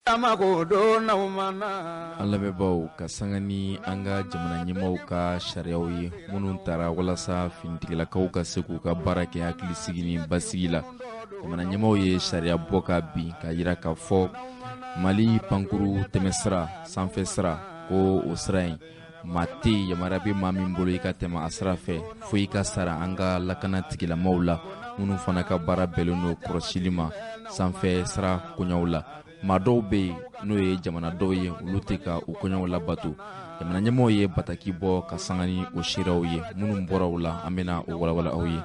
An lamɛnbaaw, ka sanga ni an ka jamana ɲɛmaaw ka sariyaw ye minnu tara walasa finitigilakaw ka se k'u ka baara kɛ hakilisigi ni basigi la, jamana ɲɛmaaw ye sariya bɔ ka bin k'a jira k'a fɔ Mali pankuru tɛmɛsira sanfɛ sira, ko o sira in, maa tɛ yen, yamaruya bɛ maa min bolo i ka tɛmɛ a sira fɛ, fo i ka sara an ka lakana tigilamaw la, minnu fana ka baara bɛnnen don kɔlɔsili ma sanfɛ sira koɲaw la. Maa dɔw bɛ yen, n'o ye jamana dɔw ye, olu tɛ ka u koɲaw labato. Jamana ɲɛmɔgɔw ye bataki bɔ ka sanga ni o seerew ye. Minnu bɔra u la, an bɛna o walawala aw ye.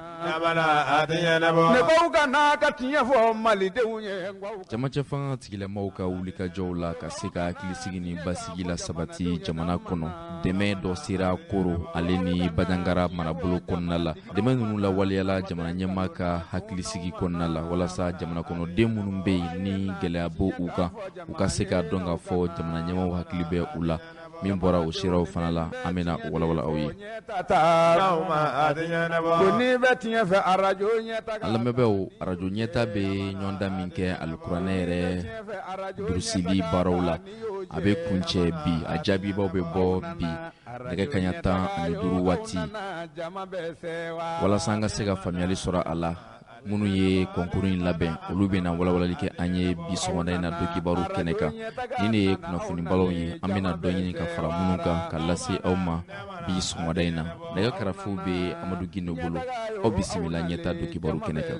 Camancɛ fanga tigilamaw ka wulikajɔw la ka se ka hakilisigi ni basigi la sabati jamana kɔnɔ, dɛmɛ dɔ sera Koro ale ni Banjagara marabolo kɔnɔna la. Dɛmɛ ninnu lawaleyala jamana ɲɛmaa ka hakilisigi kɔnɔna la, walasa jamana kɔnɔden minnu bɛ yen ni gɛlɛya b'u kan, u ka se k'a dɔn k'a fɔ jamana ɲɛmaaw hakili bɛ u la. Min bɔra o seerew fana la, an bɛna o walawala aw ye. An lamɛnbaaw, arajo ɲɛta bɛ ɲɔgɔndan min kɛ alikuranɛ yɛrɛ durusili baaraw la, a bɛ kuncɛ bi. A jaabibaw bɛ bɔ bi nɛgɛ kaɲa 15 waati, walasa an ka se ka faamuyali sɔrɔ a la. Minnu ye kɔnkuru in labɛn, olu bɛna walawalali kɛ an ye bi sɔgɔmada in na don kibaru kɛnɛ kan. Nin de ye kunnafoni balaw ye, an bɛna dɔ ɲini ka fara minnu kan ka lase aw ma bi sɔgɔmada in na. Nɛgɛ karafe bɛ Amadu Gindo bolo. Aw bisimila ɲɛta don kibaru kɛnɛ kan.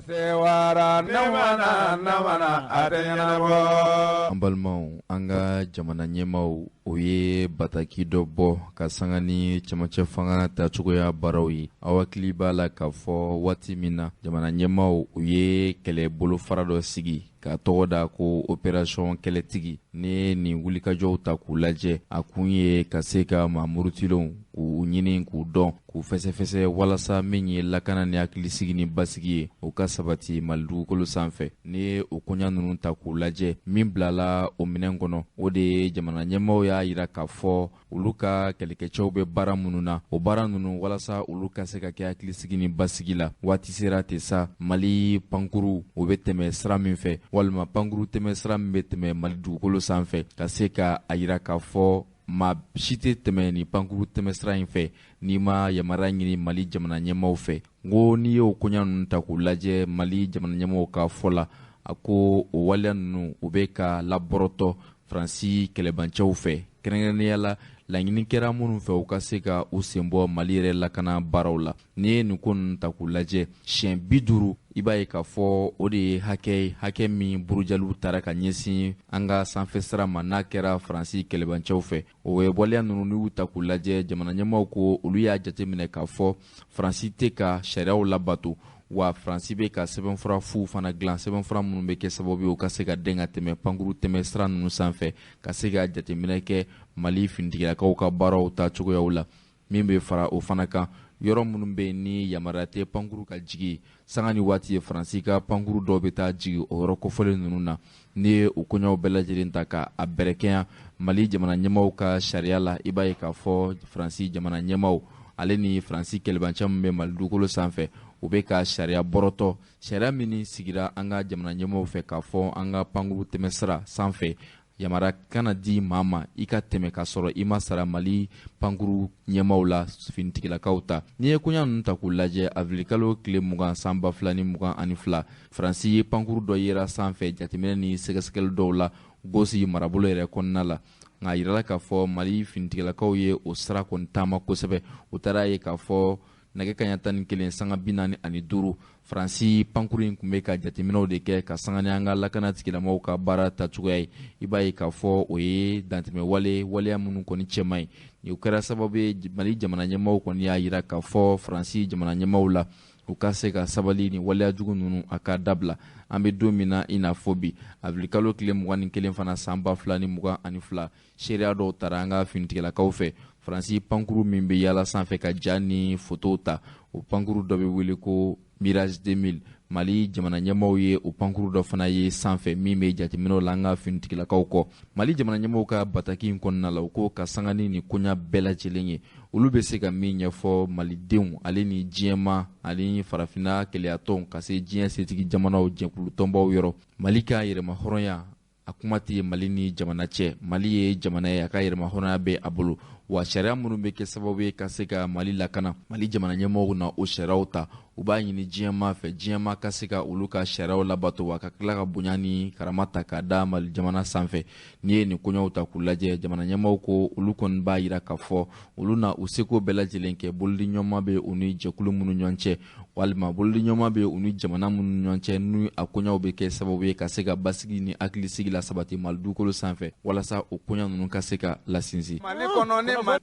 An balimaw, an ka jamana ɲɛmaaw, o ye bataki dɔ bɔ ka sanga ni cɛmancɛ fanga tacogoya baaraw ye. Aw hakili b'a la k'a fɔ waati min na jamana ɲɛmaaw, u ye kɛlɛ bolofara dɔ sigi k'a tɔgɔ da ko opération kɛlɛtigi. Ni nin wulikajɔw ta k'u lajɛ, a kun ye ka se ka maa murutilenw k'u ɲini, k'u dɔn, k'u fɛsɛfɛsɛ, walasa min ye lakana ni hakilisigi ni basigi ye, o ka sabati Mali dugukolo sanfɛ. N'i ye o koɲa ninnu ta k'u lajɛ, min bilala o minɛn kɔnɔ, o de ye jamana ɲɛmaaw y'a yira k'a fɔ olu ka kɛlɛkɛcɛw bɛ baara minnu na, o baara ninnu, walasa olu ka se ka kɛ hakilisigi ni basigi la, waati sera ten sa, Mali pankuru o bɛ tɛmɛ sira min fɛ, walima pankuru tɛmɛ sira min bɛ tɛmɛ Mali dugukolo sanfɛ, ka se ka a yira k'a fɔ maa si tɛ tɛmɛ ni pankuru tɛmɛ sira in fɛ n'i ma yamaruya ɲini Mali jamana ɲɛmaaw fɛ. N ko n'i y'o koɲa ninnu ta k'u lajɛ, Mali jamana ɲɛmaaw ka fɔ la, a ko o waleya ninnu, u bɛ ka labɔrɔtɔ Faransi kɛlɛbancɛw fɛ, kɛrɛnkɛrɛnnenya la laɲini kɛra minnu fɛ u ka se ka u sen bɔ Mali yɛrɛ lakana baaraw la. N'i ye nin ko ninnu ta k'u lajɛ, siɲɛ 50, i b'a ye k'a fɔ o de ye hakɛ ye, hakɛ min burujaliw taara ka ɲɛsin an ka sanfɛ sira ma, n'a kɛra Faransi kɛlɛbancɛw fɛ. O ye waleya ninnu, n'u y'u ta k'u lajɛ, jamana ɲɛmaaw ko olu y'a jateminɛ k'a fɔ Faransi tɛ ka sariyaw labato, wa Faransi bɛ ka sɛbɛnfura fuw fana dilan, sɛbɛnfura minnu bɛ kɛ sababu ye u ka se ka den ka tɛmɛ pankuru tɛmɛ sira ninnu sanfɛ, ka se ka jateminɛ kɛ Mali finitigilakaw ka baaraw ta cogoyaw la. Min bɛ fara o fana kan, yɔrɔ minnu bɛ yen ni yamaruya tɛ pankuru ka jigin, sanga ni waati ye Faransi ka pankuru dɔw bɛ taa jigin o yɔrɔ kofɔlen ninnu na. N'i ye o koɲaw bɛɛ lajɛlen ta ka a bɛrɛkɛɲa Mali jamana ɲɛmaaw ka sariya la, i b'a ye k'a fɔ Faransi jamana ɲɛmaaw ale ni Faransi kɛlɛbancɛ min bɛ Mali dugukolo sanfɛ, u bɛ ka sariya bɔrɔtɔ, sariya min sigira an ka jamana ɲɛmaaw fɛ k'a fɔ an ka pankuru tɛmɛsira sanfɛ, yamaruya kana di maa ma i ka tɛmɛ k'a sɔrɔ i ma sara Mali pankuru ɲɛmaaw la, finitigilakaw ta. N'i ye koɲa ninnu ta k'u lajɛ, avril tile 20 san 2022, Faransi ye pankuru dɔ yera sanfɛ jateminɛ ni sɛgɛsɛgɛli dɔw la Gosi marabolo yɛrɛ kɔnɔna la. Nka a yirala k'a fɔ Mali finitigilakaw ye o sira kɔni taama kosɛbɛ. U taara ye k'a fɔ nɛgɛ kaɲa 11 sanga 45, Faransi pankuru in tun bɛ ka jateminɛw de kɛ ka sanga ni an ka lakana tigilamɔgɔw ka baara tacogoya ye. I b'a ye k'a fɔ o ye dantɛmɛ wale, waleya minnu kɔni cɛman ye. O kɛra sababu ye Mali jamana ɲɛmaaw kɔni y'a yira k'a fɔ Faransi jamana ɲɛmaaw la, u ka se ka sabali, ni waleya jugu ninnu, a ka dabila. An bɛ don min na i n'a fɔ bi, avril tile 21 fana san 2022, seereya dɔw tara an ka finitigilakaw fɛ. Faransi pankuru min bɛ yaala sanfɛ ka ja ni fotow ta, o pankuru dɔ bɛ wele ko Mirage 2000. Mali jamana ɲɛmaaw ye o pankuru dɔ fana ye sanfɛ min bɛ jateminɛw la an ka finitigilakaw kɔ. Mali jamana ɲɛmaaw ka bataki in kɔnɔna la, u ko ka sanga ni nin koɲa bɛɛ lajɛlen ye, olu bɛ se ka min ɲɛfɔ malidenw ale ni diɲɛma ani farafinna kelenyatɔnw, ka se diɲɛ setigi jamanaw jɛkulu tɔnbaw yɔrɔ, Mali ka yɛrɛma hɔrɔnya A kuma tɛ Mali ni jamana cɛ. Mali ye jamana ye, a ka yɛrɛmahɔrɔnya bɛ a bolo, wa sariya minnu bɛ kɛ sababu ye ka se ka Mali lakana, Mali jamana ɲɛmɔgɔw na o sariyaw ta. U b'a ɲini diɲɛmaa fɛ, diɲɛmaa ka se ka olu ka sariyaw labato, wa ka tila ka bonya ni karama ta k'a da Mali jamana sanfɛ. N'i ye nin koɲɛw ta k'u lajɛ, jamana ɲɛmɔgɔw ko olu kɔni b'a yira k'a fɔ olu na u seko bɛɛ lajɛlen kɛ. Bolodiɲɔgɔnma bɛ u ni jɛkulu minnu ɲɔgɔn cɛ, walima bolodiɲɔgɔnma bɛ u ni jamana minnu ɲɔgɔn cɛ, ni a koɲɛw bɛ kɛ sababu ye ka se ka basigi ni hakilisigi la sabati Mali dugukolo sanfɛ, walasa o koɲɛ ninnu ka se ka lasinsin.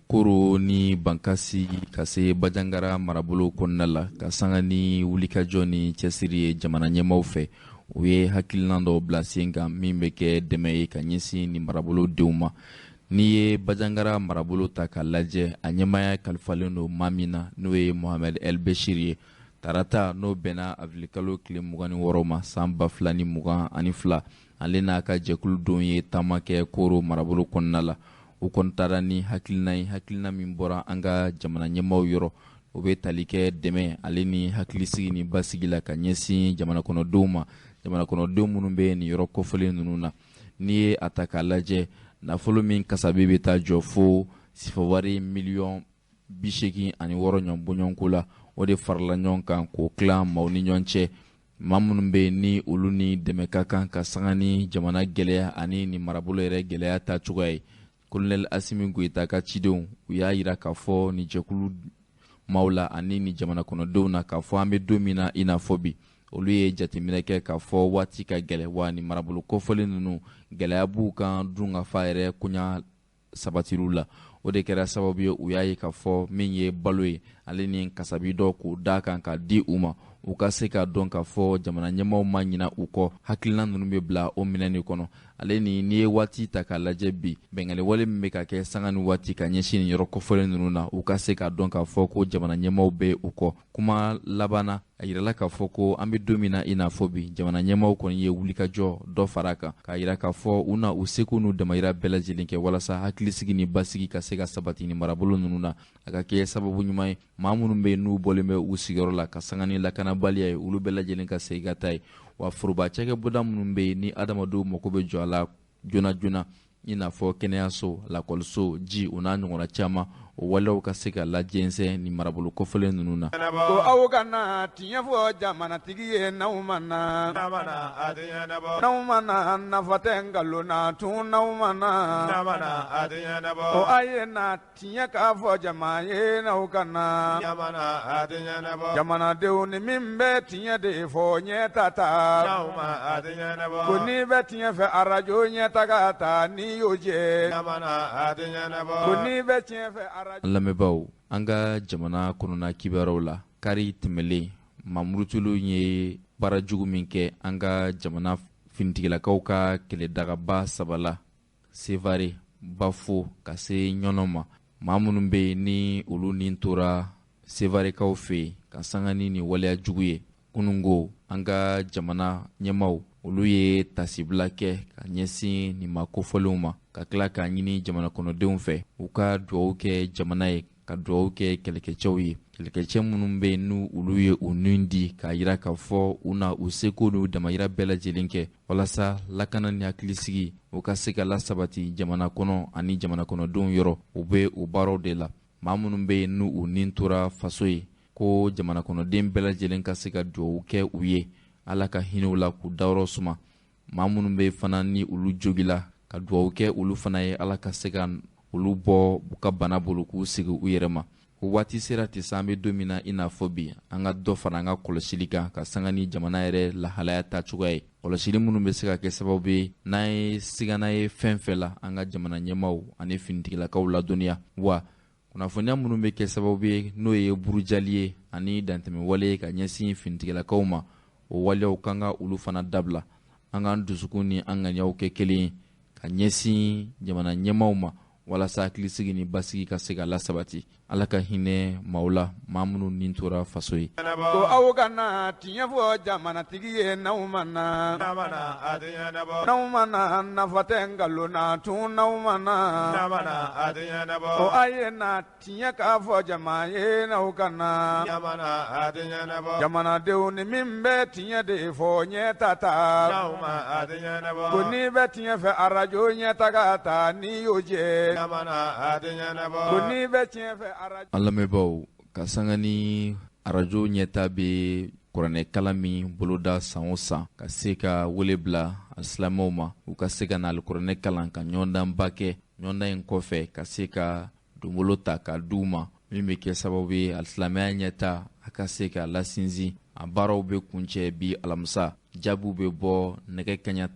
Koro ni Bankasi ka se Bajangara marabolo kɔnɔna la, ka sanga ni wulikajɔ ni cɛsiri ye jamana ɲɛmaaw fɛ, u ye hakilina dɔw bila sen kan min bɛ kɛ dɛmɛ ye ka ɲɛsin nin marabolo denw ma. N'i ye Bajangara marabolo ta k'a lajɛ, a ɲɛmaaya kalifalen don maa min na, n'o ye Mohamed El Bashir ye. Tarata, n'o bɛnna avilikalo tile 26 ma san 2022, ale n'a ka jɛkuludenw ye taama kɛ Koro marabolo kɔnɔna la. U kɔni taara ni hakilina ye, hakilina min bɔra an ka jamana ɲɛmaaw yɔrɔ, o bɛ tali kɛ dɛmɛ ale ni hakilisigi ni basigi la ka ɲɛsin jamana kɔnɔdenw ma, jamana kɔnɔdenw minnu bɛ nin yɔrɔ kofɔlen ninnu na. N'i ye a ta k'a lajɛ, nafolo min kasabi bɛ taa jɔ fo sifawari miliyɔn 86 ɲɔgɔn bɔɲɔgɔnko la, o de farala ɲɔgɔn kan k'o tila maaw ni ɲɔgɔn cɛ, maa minnu bɛ yen ni olu ni dɛmɛ ka kan ka sanga ni jamana gɛlɛya ani nin marabolo yɛrɛ gɛlɛya ta cogoya ye. Kolonɛli Asimi Goyita ka cidenw, u y'a yira k'a fɔ nin jɛkulu maaw la ani nin jamana kɔnɔdenw na k'a fɔ an bɛ don min na i n'a fɔ bi, olu ye jateminɛ kɛ k'a fɔ waati ka gɛlɛ, wa nin marabolo kofɔlen ninnu gɛlɛya b'u kan dun ka fa yɛrɛ koɲa sabatiriw la. O de kɛra sababu ye u y'a ye k'a fɔ min ye balo ye ale ni kasabi dɔ k'o da kan k'a di u ma, u ka se k'a dɔn k'a fɔ jamana ɲɛmaaw ma ɲina u kɔ. Hakilina ninnu bɛ bila o minɛn de kɔnɔ. Ale ni n'i ye waati ta k'a lajɛ bi, bɛnkanni wale min bɛ ka kɛ sanga ni waati ka ɲɛsin nin yɔrɔ kofɔlen ninnu na, u ka se k'a dɔn k'a fɔ ko jamana ɲɛmaaw bɛ u kɔ. Kuma laban na, a yirala k'a fɔ ko an bɛ don min na i n'a fɔ bi, jamana ɲɛmaaw kɔni ye wulikajɔ dɔ fara a kan k'a yira k'a fɔ u na u seko n'u damayira bɛɛ lajɛlen kɛ walasa hakilisigi ni basigi ka se ka sabati ni marabolo ninnu na, a ka kɛ sababu ɲuman ye maa minnu bɛ yen n'u bɔlen bɛ u sigiyɔrɔ la ka sanga ni lakanabaliya ye, olu bɛɛ lajɛlen ka segin ka taa yen. Wa foroba cakɛbɔda minnu bɛ yen ni adamadenw mako bɛ jɔ a la joona joona, i n'a fɔ kɛnɛyaso, lakɔliso, ji, o n'a ɲɔgɔnna caman, o waleyaw ka se ka lajɛnsɛn nin marabolo kofɔlen ninnu na. Ko aw ka na tiɲɛ fɔ jamanatigi ye, n'aw ma na, n'aw ma na, nafa tɛ nkalon na tun, n'aw ma na, ko a ye na tiɲɛ k'a fɔ jama ye, n'aw ka na, jamanadenw ni min bɛ tiɲɛ de fɔ ɲɛ ta ta, ko n'i bɛ tiɲɛ fɛ arajo ɲɛ ta ka ta n'i y'o jɛ, ko n'i bɛ tiɲɛ fɛ arajo. An lamɛnbaaw, an ka jamana kɔnɔna kibaruyaw la, kari tɛmɛlen, mamurutulu ye baara jugu min kɛ an ka jamana finitigilakaw ka kɛlɛdagaba saba la, Sevare, Bafo ka se Ɲɔnɔ ma, maa minnu bɛ yen ni olu ni tora Sevarekaw fɛ yen ka sanga ni nin waleya jugu ye, kununko an ka jamana ɲɛmaaw olu ye tasibila kɛ ka ɲɛsin nin maa kofɔlenw ma, ka tila k'a ɲini jamana kɔnɔdenw fɛ u ka dugawu kɛ jamana ye, ka dugawu kɛ kɛlɛkɛcɛw ye, kɛlɛkɛcɛ minnu bɛ yen n'u olu ye u nun di k'a yira k'a fɔ u na u seko n'u damayira bɛɛ lajɛlen kɛ walasa lakana ni hakilisigi u ka se ka lasabati jamana kɔnɔ ani jamana kɔnɔdenw yɔrɔ. U bɛ o baaraw de la. Maa minnu bɛ yen n'u u nin tora faso ye, ko jamana kɔnɔden bɛɛ lajɛlen ka se ka dugawu kɛ u ye, Ala ka hinɛ u la k'u dayɔrɔ suma. Maa minnu bɛ fana ni olu jogila, ka dugawu kɛ olu fana ye, Ala ka se ka olu bɔ u ka bana bolo k'u sigi u yɛrɛ ma. O waati sera ten sa, an bɛ don min na i n'a fɔ bi, an ka dɔ fara an ka kɔlɔsili kan ka sanga ni jamana yɛrɛ lahalaya ta cogoya ye, kɔlɔsili minnu bɛ se ka kɛ sababu ye n'an ye sigana ye fɛn fɛn la, an ka jamana ɲɛmaaw ani finitigilakaw ladɔnniya. Wa kunnafoniya minnu bɛ kɛ sababu ye n'o ye burujali ye ani dantɛmɛwale ye ka ɲɛsin finitigilakaw ma, o waleyaw kan ka olu fana dabila. An k'an dusukun ni an ŋaniyaw kɛ kelen ye ka ɲɛsin jamana ɲɛmaaw ma. walasa hakilisigi ni basigi ka se ka lasabati. Ala ka hinɛ maaw la, maa minnu ni tora faso ye. Ko aw kana tiɲɛ fɔ jamanatigi ye n'aw ma na, n'aw ma na nafa tɛ nkalon na tun n'aw ma na, ko a ye na tiɲɛ k'a fɔ jama ye n'aw kana, jamanadenw ni min bɛ tiɲɛ de fɔ ɲɛ ta ta, ko n'i bɛ tiɲɛ fɛ arajo ɲɛ ta ka taa n'i y'o jɛ, ko n'i bɛ tiɲɛ fɛ arajo. An lamɛnbaaw, ka sanga ni arajo ɲɛta bɛ kuranɛkalan min boloda san o san ka se ka wele bila silamɛw ma u ka se ka na alikuranɛ kalan ka ɲɔgɔndanba kɛ, ɲɔgɔndan in kɔfɛ ka se ka donbolo ta ka di u ma min bɛ kɛ sababu ye alisilamɛya ɲɛta a ka se ka lasinsin. A baaraw bɛ kuncɛ bi alamisa, jaabiw bɛ bɔ nɛgɛ kaɲa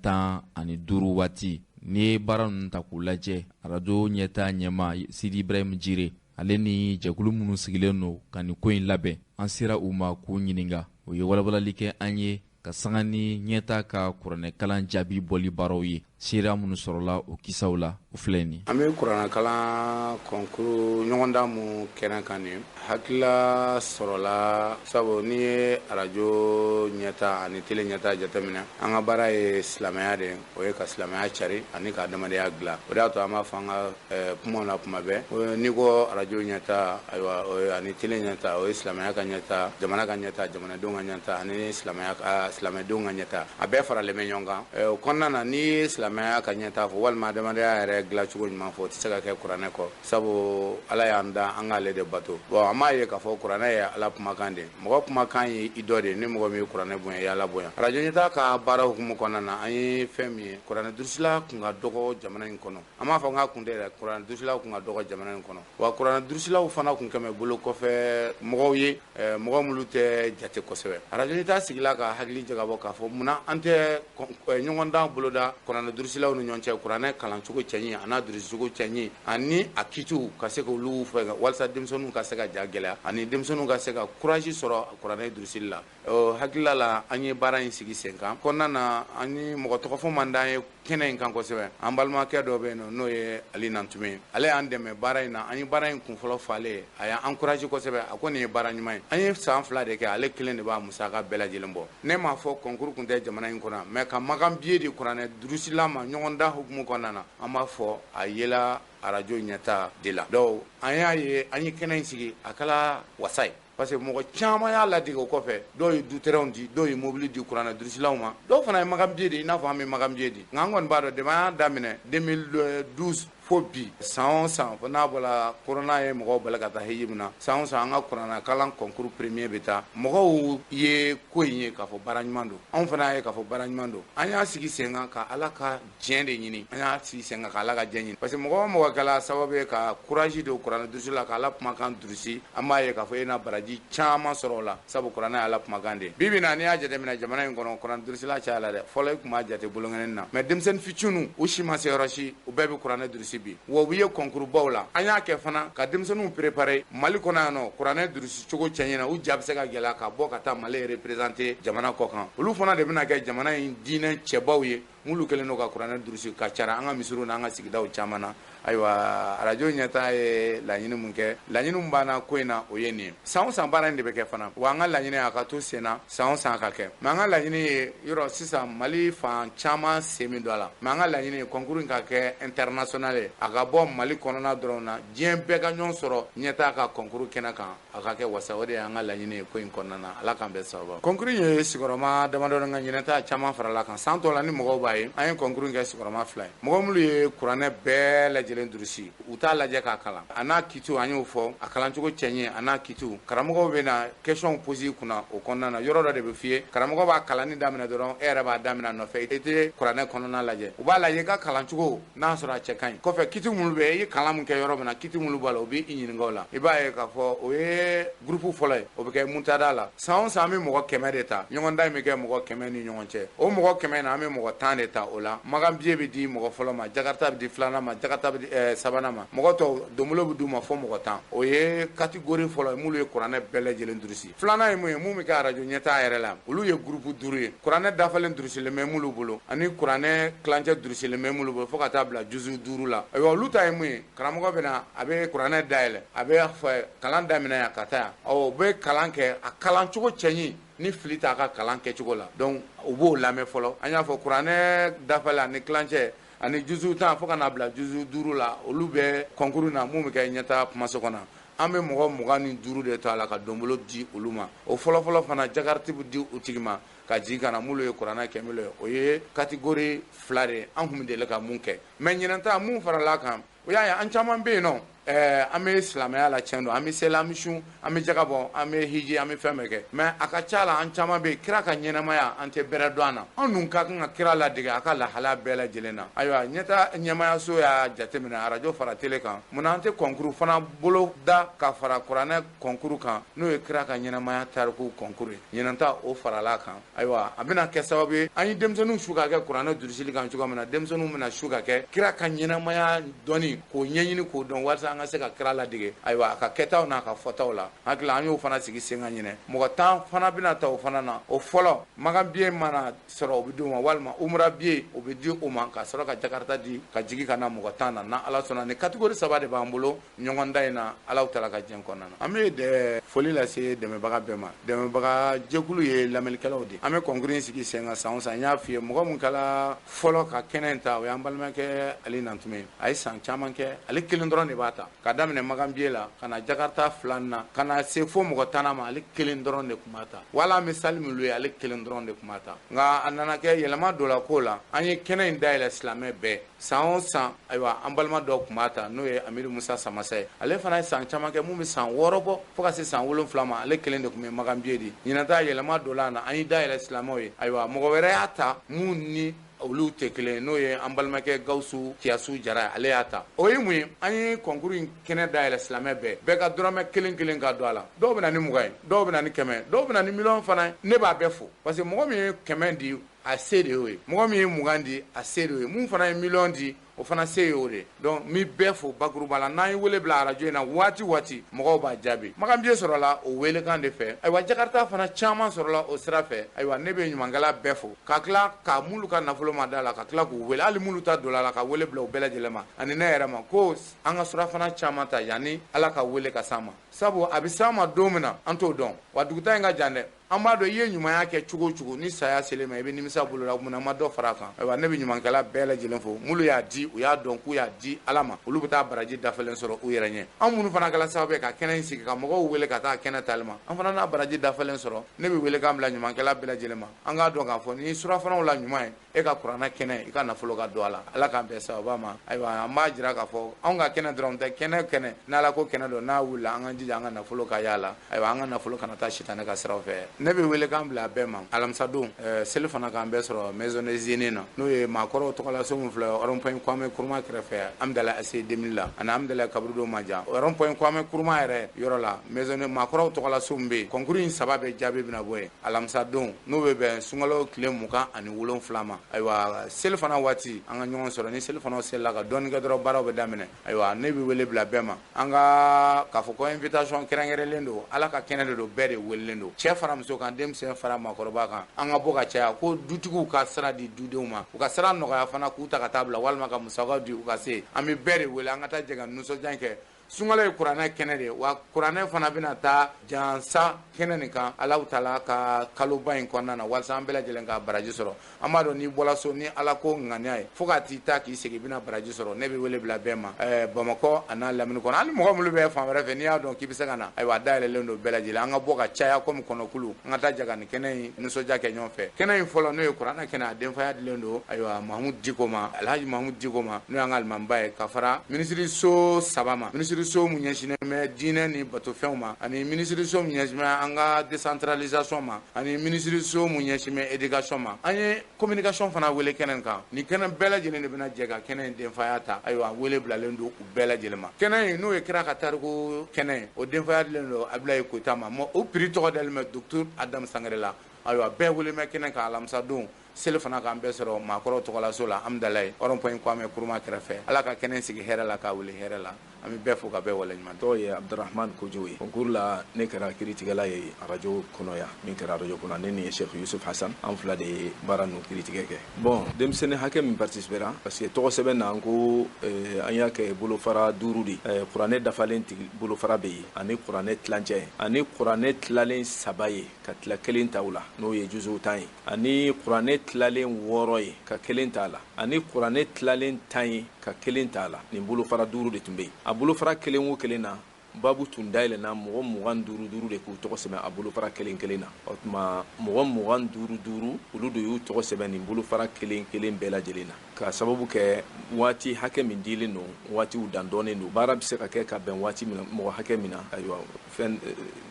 15 waati. N'i ye baara ninnu ta k'u lajɛ, arajo ɲɛta ɲɛma Sidi Ibrahim Jire ale ni jɛkulu minnu sigilen don ka nin ko in labɛn, an sera u ma k'u ɲininka. U ye walawalali kɛ an ye ka sanga ni ɲɛta ka kuranɛkalan jaabi bɔli baaraw ye. Seereya minnu sɔrɔla o kisaw la, o filɛ nin. An bɛ kuranɛkalan concours ɲɔgɔndan mun kɛnɛ kan nin, hakilila sɔrɔla sabu n'i ye arajo ɲɛta ani tele ɲɛta jateminɛ, an ka baara ye silamɛya de ye, o ye ka silamɛya cari ani ka adamadenya dilan. O de y'a to an b'a fɔ an ka kumaw la kuma bɛɛ, n'i ko arajo ɲɛta, ayiwa, o ye ani tele ɲɛta, o ye silamɛya ka ɲɛta, jamana ka ɲɛta, jamanadenw ka ɲɛta ani silamɛya ka silamɛdenw ka ɲɛta, a bɛɛ faralen bɛ ɲɔgɔn kan. O kɔnɔna na, n'i ye silamɛya ka ɲɛta fɔ walima adamadenya yɛrɛ dilancogo ɲuman fɔ, o tɛ se ka kɛ kuranɛ kɔ, sabu Ala y'an da an k'ale de bato. Bon, an b'a ye k'a fɔ kuranɛ ye Ala kumakan de ye, mɔgɔ kumakan ye i dɔ de ye, ni mɔgɔ min ye kuranɛ bonya, i ye Ala bonya. Arajo ɲɛta ka baara hukumu kɔnɔna na, an ye fɛn min ye, kuranɛ durusila kun ka dɔgɔ jamana in kɔnɔ. An b'a fɔ n k'a kun tɛ dɛ, kuranɛ durusilaw kun ka dɔgɔ jamana in kɔnɔ, wa kuranɛ durusilaw fana kun kɛmɛ bolo kɔfɛ mɔgɔw ye, mɔgɔ minnu tɛ jate kosɛbɛ. Arajo ɲɛta sigila ka hakili jagabɔ k'a fɔ munna an tɛ ɲɔgɔndan boloda kuranɛ durusilaw ni ɲɔgɔn cɛ, kuranɛ kalancogo cɛɲi a n'a durusicogo cɛɲi ani a kitiw ka se k'olu fɛ walasa denmisɛnninw ka se ka ja gɛlɛya ani denmisɛnninw ka se ka courage sɔrɔ kuranɛ durusili la. Hakilila la, an ye baara in sigi sen kan kɔnɔna na, an ni mɔgɔ tɔgɔfɔ man d'an ye kɛnɛ in kan kosɛbɛ. An balimakɛ dɔ bɛ yen nɔ, n'o ye Ali Nantume ye, ale y'an dɛmɛ baara in na. An ye baara in kunfɔlɔ fɔ ale ye, a y'an encouragé kosɛbɛ, a ko nin ye baara ɲuman ye. An ye san 2 de kɛ, ale kelen de b'a musaka bɛɛ lajɛlen bɔ. Ne m'a fɔ concours kun tɛ jamana in kɔnɔ, mais ka makan biye di kuranɛ durusila ma ɲɔgɔndan hukumu kɔnɔna na, an b'a fɔ a yela arajo ɲɛta de la. Donc an y'a ye, an ye kɛnɛ in sigi, a kɛla wasa ye, parce que mɔgɔ caman y'a ladege o kɔfɛ. Dɔw ye dutɛrɛnw di, dɔw ye mobili di kuranɛ durusilaw ma, dɔw fana ye magan biye di, i n'a fɔ an bɛ magan biye di. Nka an kɔni b'a dɔn, depuis an y'a daminɛ 2012 fo bi, san o san, fo n'a bɔra corona ye mɔgɔw bali ka taa hiji min na, san o san an ka kuranɛ kalan concours premier bɛ taa. Mɔgɔw ye ko in ye k'a fɔ baara ɲuman don, anw fana y'a ye k'a fɔ baara ɲuman don. An y'a sigi sen kan ka Ala ka diɲɛ de ɲini, an y'a sigi sen kan ka Ala ka diɲɛ ɲini, parce que mɔgɔ o mɔgɔ kɛla sababu ye ka courage don kuranɛ durusi la, ka Ala kumakan durusi, an b'a ye k'a fɔ e na baraji caman sɔrɔ o la, sabu kuranɛ ye Ala kumakan de ye. Bi bi in na, n'i y'a jateminɛ jamana in kɔnɔ, kuranɛ durusila caya la dɛ. Fɔlɔ i tun b'a jate bolonkɛnɛ na, mais denmisɛnnin fitininw, u si ma se yɔrɔ si, u bɛɛ bɛ kuranɛ durusi bi, wa u ye concours baw la. An y'a kɛ fana ka denmisɛnninw préparer Mali kɔnɔ yan nɔ, kuranɛ durusi cogo cɛɲi na, u ja bɛ se ka gɛlɛya ka bɔ ka taa Mali représenter jamana kɔ kan. Olu fana de bɛna kɛ jamana in diinɛ cɛbaw ye, minnu kɛlen don ka kuranɛ durusi ka caya an ka misiriw n'an ka sigidaw caman na. Ayiwa, arajo ɲɛta ye laɲini mun kɛ, laɲini min b'an na ko in na, o ye nin ye. San o san baara in de bɛ kɛ fana, wa an ka laɲini a ka to sen na, san o san ka kɛ. Mais an ka laɲini ye yɔrɔ sisan Mali fan caman sen min don a la, mais an ka laɲini ye concours in ka kɛ international ye, a ka bɔ Mali kɔnɔna dɔrɔn na, diɲɛ bɛɛ ka ɲɔgɔn sɔrɔ ɲɛta ka concours kɛnɛ kan, a ka kɛ wasa. O de y'an ka laɲini ye ko in kɔnɔna na. Ala k'an bɛɛ sababu. Concours in ye sigiyɔrɔma damadɔni ka ɲinɛta caman farala kan. San tɔ la, ni mɔgɔw b'a ye, an ye concours in kɛ sigiyɔrɔma 2 ye. Mɔgɔ minnu ye kuranɛ bɛɛ lajɛlen durusi, u t'a lajɛ k'a kalan a n'a kitiw, an y'o fɔ, a kalancogo cɛɲi a n'a kitiw, karamɔgɔw bɛ na question poser kunna o kɔnɔna na. Yɔrɔ dɔ de bɛ f'i ye, karamɔgɔ b'a kalanni daminɛ dɔrɔn, e yɛrɛ b'a daminɛ a nɔfɛ, i tɛ kuranɛ kɔnɔna lajɛ. U b'a lajɛ i ka kalancogo n'a sɔrɔ a cɛ ka ɲi. Kɔfɛ, kiti minnu bɛ i ye kalan min kɛ yɔrɔ min na, kiti minnu b'a la, u b'i ɲininka o la. I b'a ye k'a fɔ o ye groupe fɔlɔ ye, o bɛ kɛ muntada la. San o san, an bɛ mɔgɔ 100 de ta, ɲɔgɔndan in bɛ kɛ mɔgɔ 100 ni ɲɔgɔn cɛ. O mɔgɔ 100 na, an bɛ mɔgɔ 10 de de ta o la. Makan billet bɛ di mɔgɔ fɔlɔ ma, Jakarta bɛ di filanan ma, Jakarta bɛ di sabanan ma, mɔgɔ tɔw donbolo bɛ d'u ma fo mɔgɔ 10. O ye catégorie fɔlɔ ye, minnu ye kuranɛ bɛɛ lajɛlen durusi. Filanan ye mun ye, mun bɛ kɛ arajo ɲɛtaa yɛrɛ la, olu ye groupe 5 ye. Kuranɛ dafalen durusilen bɛ minnu bolo ani kuranɛ tilancɛ durusilen bɛ minnu bolo fo ka taa bila juzu 5 la. Ayiwa, olu ta ye mun ye, karamɔgɔ bɛ na, a bɛ kuranɛ dayɛlɛ, a bɛ fɛ kalan daminɛ yan ka taa yan. Ɔ, u bɛ kalan kɛ, a kalan cogo cɛɲi ni fili t'a ka kalan kɛcogo la. Donc u b'o lamɛn fɔlɔ. An y'a fɔ kuranɛ dafalen ani tilancɛ ani juzu 10 fo ka n'a bila juzu 5 la, olu bɛ concours na mun bɛ kɛ ɲɛtaa kumaso kɔnɔ. An bɛ mɔgɔ 25 de to a la ka donbolo di olu ma. O fɔlɔfɔlɔ fana Jakarta bɛ di u tigi ma ka jigin ka na minnu ye kuranɛ kɛmɛ ye. O ye catégorie 2 de ye, an kun bɛ deli ka mun kɛ. Mais ɲinan ta mun farala kan, o y'a ye an caman bɛ yen nɔ, an bɛ silamɛya la tiɲɛ don, an bɛ seli, an bɛ sun, an bɛ jaga bɔ, an bɛ hiji, an bɛ fɛn bɛɛ kɛ. Mais a ka ca la, an caman bɛ yen, kira ka ɲɛnamaya an tɛ bɛrɛ dɔn an na. Anw dun ka kan ka kira ladege a ka lahalaya bɛɛ lajɛlen na. Ayiwa, ɲɛta ɲɛmayaso y'a jateminɛ arajo fara télé kan, munna an tɛ concours fana bolo da ka fara kuranɛ concours kan, n'o ye kira ka ɲɛnamaya tariku concours ye. Ɲinan ta o farala kan. Ayiwa, a bɛna kɛ sababu ye an ye denmisɛnninw su ka kɛ kuranɛ durusili kan cogo min na, denmisɛnninw bɛna su ka kɛ kira ka ɲɛnamaya dɔnni k'o ɲɛɲini k'o dɔn, walasa an ka se ka kira ladege, ayiwa, a ka kɛtaw n'a ka fɔtaw la. Hakili an y'o fana sigi sen kan ɲinɛ. Mɔgɔ 10 fana bɛna ta o fana na. O fɔlɔ, Makan billet mana sɔrɔ o bɛ di u ma, walima umra billet o bɛ di u ma, ka sɔrɔ ka Jakarta di ka jigin ka na mɔgɔ 10 na. N'Ala sɔnna, ni catégorie 3 de b'an bolo ɲɔgɔn dan in na, Ala taala ka diɲɛ kɔnɔna na. An bɛ foli lase dɛmɛbaga bɛɛ ma. Dɛmɛbaga jɛkulu ye lamɛnnikɛlaw de. An bɛ concours in sigi sen kan san o san. N y'a f'i ye, mɔgɔ mun kɛla fɔlɔ ka kɛnɛ in ta, o y'an balimakɛ Ali Nantume. A ye san caman kɛ, ale kelen dɔrɔn de b'a ta, ka daminɛ Makan billet la ka na Jakarta 2 na, ka na se fo mɔgɔ 10 ma, ale kelen dɔrɔn de tun b'a ta. Wala an bɛ salle min ye, ale kelen dɔrɔn de tun b'a ta. Nka a nana kɛ yɛlɛma dɔ la ko la, an ye kɛnɛ in dayɛlɛ silamɛ bɛɛ. San o san, ayiwa, an balima dɔw tun b'a ta, n'o ye Amidu Musa Samasa ye. Ale fana ye san caman kɛ, mun bɛ san 6 bɔ fo ka se san 7 ma, ale kelen de tun bɛ Makan billet di. Ɲinan ta yɛlɛma dɔ la na, an ye dayɛlɛ silamɛw ye. Ayiwa, mɔgɔ wɛrɛ y'a ta mun ni olu tɛ kelen, n'o ye an balimakɛ Gawusu Kiyasu Jara, ale y'a ta. O ye mun ye, an ye concours in kɛnɛ dayɛlɛ silamɛ bɛɛ, bɛɛ ka dɔrɔmɛ kelen kelen ka don a la. Dɔw bɛ na ni 20 ye, dɔw bɛ na ni 100, dɔw bɛ na ni miliyɔn fana ye. Ne b'a bɛɛ fo, parce que mɔgɔ min ye 100 di, a se de y'o ye. Mɔgɔ min ye 20 di, a se de y'o ye. Mun fana ye miliyɔn di, o fana se y'o de. Donc n bɛ bɛɛ fo bakuruba la. N'an ye wele bila arajo in na waati waati, mɔgɔw b'a jaabi. Makan billet sɔrɔla o welekan de fɛ. Ayiwa, Jakarta fana caman sɔrɔla o sira fɛ. Ayiwa, ne bɛ ɲumankɛla bɛɛ fo, ka tila ka minnu ka nafolo ma da la, ka tila k'u wele, hali minnu ta don la, ka wele bila u bɛɛ lajɛlen ma ani ne yɛrɛ ma, ko an ka surafana caman ta yanni Ala ka wele ka s'an ma. Sabu a bɛ s'an ma don min na, an t'o dɔn. Wa duguta in ka jan dɛ. An b'a dɔn i ye ɲumanya kɛ cogo o cogo, ni saya selen ma, i bɛ nimisa bolo la, munna ma dɔ fara a kan. Ayiwa, ne bɛ ɲumankɛla bɛɛ lajɛlen fo. Minnu y'a di, u y'a dɔn k'u y'a di Ala ma, olu bɛ taa baraji dafalen sɔrɔ u yɛrɛ ɲɛ. An minnu fana kɛla sababu ye ka kɛnɛ in sigi, ka mɔgɔw wele ka taa kɛnɛ tali ma, an fana n'a baraji dafalen sɔrɔ. Ne bɛ wele k'an bila ɲumankɛla bɛɛ lajɛlen ma. An k'a dɔn k'a fɔ ni surafanaw la ɲuman ye, e ka kuranɛ kɛnɛ, i ka nafolo ka don a la. Ala k'an bɛn sababa ma. Ayiwa, an b'a jira k'a fɔ anw ka kɛnɛ dɔrɔn tɛ, kɛnɛ kɛnɛ n'Ala ko kɛnɛ don, n'a wulila, an k'an jija an ka nafolo ka y'a la. Ayiwa, an ka nafolo kana taa sitanɛ ka siraw fɛ. Ne bɛ wele k'an bila bɛɛ ma alamisadon, seli fana k'an bɛɛ sɔrɔ maison des aînés na, n'o ye maakɔrɔw tɔgɔlaso min filɛ rond point Kwame Nkrumah kɛrɛfɛ, Amidalayi ACI 2000 la, ani Amidalayi kaburudo man jan, rond point Kwame Nkrumah yɛrɛ yɔrɔ la, maison maakɔrɔw tɔgɔlaso min bɛ yen. Concours in 3 bɛɛ jaabi bɛna bɔ yen alamisadon, n'o bɛ bɛn sunkalo tile 27 ma. Ayiwa, seli fana waati, an ka ɲɔgɔn sɔrɔ. Ni seli fana selila ka dɔɔnin kɛ dɔrɔn, baaraw bɛ daminɛ. Ayiwa, ne bɛ wele bila bɛɛ ma. An ka k'a fɔ ko invitation kɛrɛnkɛrɛnlen don, Ala ka kɛnɛ de don, bɛɛ de welelen don, cɛ fara muso kan, denmisɛn fara maakɔrɔba kan. An ka bɔ ka caya, ko dutigiw ka sira di dudenw ma, u ka sira nɔgɔya fana, k'u ta ka taa bila, walima ka musakaw di u ka se. An bɛ bɛɛ de wele, an ka taa jɛ ka nisɔndiya kɛ. Sunkalo ye kuranɛ kɛnɛ de ye, wa kuranɛ fana bɛna taa jansa kɛnɛ nin kan Alahu taala ka kaloba in kɔnɔna na, walasa an bɛɛ lajɛlen ka baraji sɔrɔ. An b'a dɔn n'i bɔra so ni Ala ko ŋaniya ye, fo ka t'i ta k'i segin, i bɛna baraji sɔrɔ. Ne bɛ wele bila bɛɛ ma, Bamakɔ a n'a lamini kɔnɔ, hali mɔgɔ minnu bɛ fan wɛrɛ fɛ, n'i y'a dɔn k'i bɛ se ka na, ayiwa, a dayɛlɛlen don bɛɛ lajɛlen. An ka bɔ ka caya komi kɔnɔkulu, an ka taa jɛ ka nin kɛnɛ in nisɔndiya kɛ ɲɔgɔn fɛ. Kɛnɛ in fɔlɔ, n'o ye kuranɛ kɛnɛ, a denfaya dilen don, ayiwa, Mahamudu Diko ma, Alhaji Mahamudu Diko ma, n'o y'an ka alimamiba ye, ka fara minisiriso 3 ma: minisiriso mun ɲɛsinnen bɛ diinɛ ni batofɛnw ma, ani minisiriso mun ɲɛsinnen bɛ an ka décentralisation ma, ani minisiriso mun ɲɛsinnen bɛ éducation ma. An ye communication fana wele kɛnɛ kan. Nin kɛnɛ bɛɛ lajɛlen de bɛna jɛ ka kɛnɛ in denfaya ta. Ayiwa, wele bilalen don u bɛɛ lajɛlen ma. Kɛnɛ in, n'o ye kira ka tariku kɛnɛ ye, o denfaya dilen don Abulayi Koyita ma. O prix tɔgɔ dalen bɛ docteur Adamu Sangare la. Ayiwa, bɛɛ wele bɛ kɛnɛ kan alamisadon. Seli fana k'an bɛɛ sɔrɔ maakɔrɔw tɔgɔlaso la Amudalayi, rond point Kwame Nkrumah kɛrɛfɛ. Ala ka kɛnɛ sigi hɛrɛ la, k'a wuli hɛrɛ la. An bɛ bɛɛ fo ka bɛɛ waleɲuman. Tɔgɔ ye Abdurahman Kojo ye. Concours la, ne kɛra kiiritigɛla ye arajo kɔnɔ yan. Min kɛra arajo kɔnɔ, ne ni Cheikh Yusuf Hassan, an fila de ye baara ninnu kiiritigɛ kɛ. Bon, denmisɛnnin hakɛ min participera, parce que tɔgɔ sɛbɛn na, an ko an y'a kɛ bolofara 5 de. Kuranɛ dafalen tigi bolofara bɛ yen, ani kuranɛ tilancɛ, ani kuranɛ tilalen 3 ye ka tila kelen ta u la, n'o ye juzu 10 ye, ani kuranɛ tilalen 6 ye ka kelen ta la, ani kuranɛ tilalen 10 ye ka kelen ta la. Nin bolofara 5 de tun bɛ yen. A bolofara kelen o kelen na, babu tun dayɛlɛnna mɔgɔ 25 de k'u tɔgɔ sɛbɛn a bolofara kelen kelen na. O tuma mɔgɔ 25 olu de y'u tɔgɔ sɛbɛn nin bolofara kelen kelen bɛɛ lajɛlen na, ka sababu kɛ waati hakɛ min dilen don, waatiw dan dɔnnen don, baara bɛ se ka kɛ ka bɛn waati min na, mɔgɔ hakɛ min na. Ayiwa, fɛn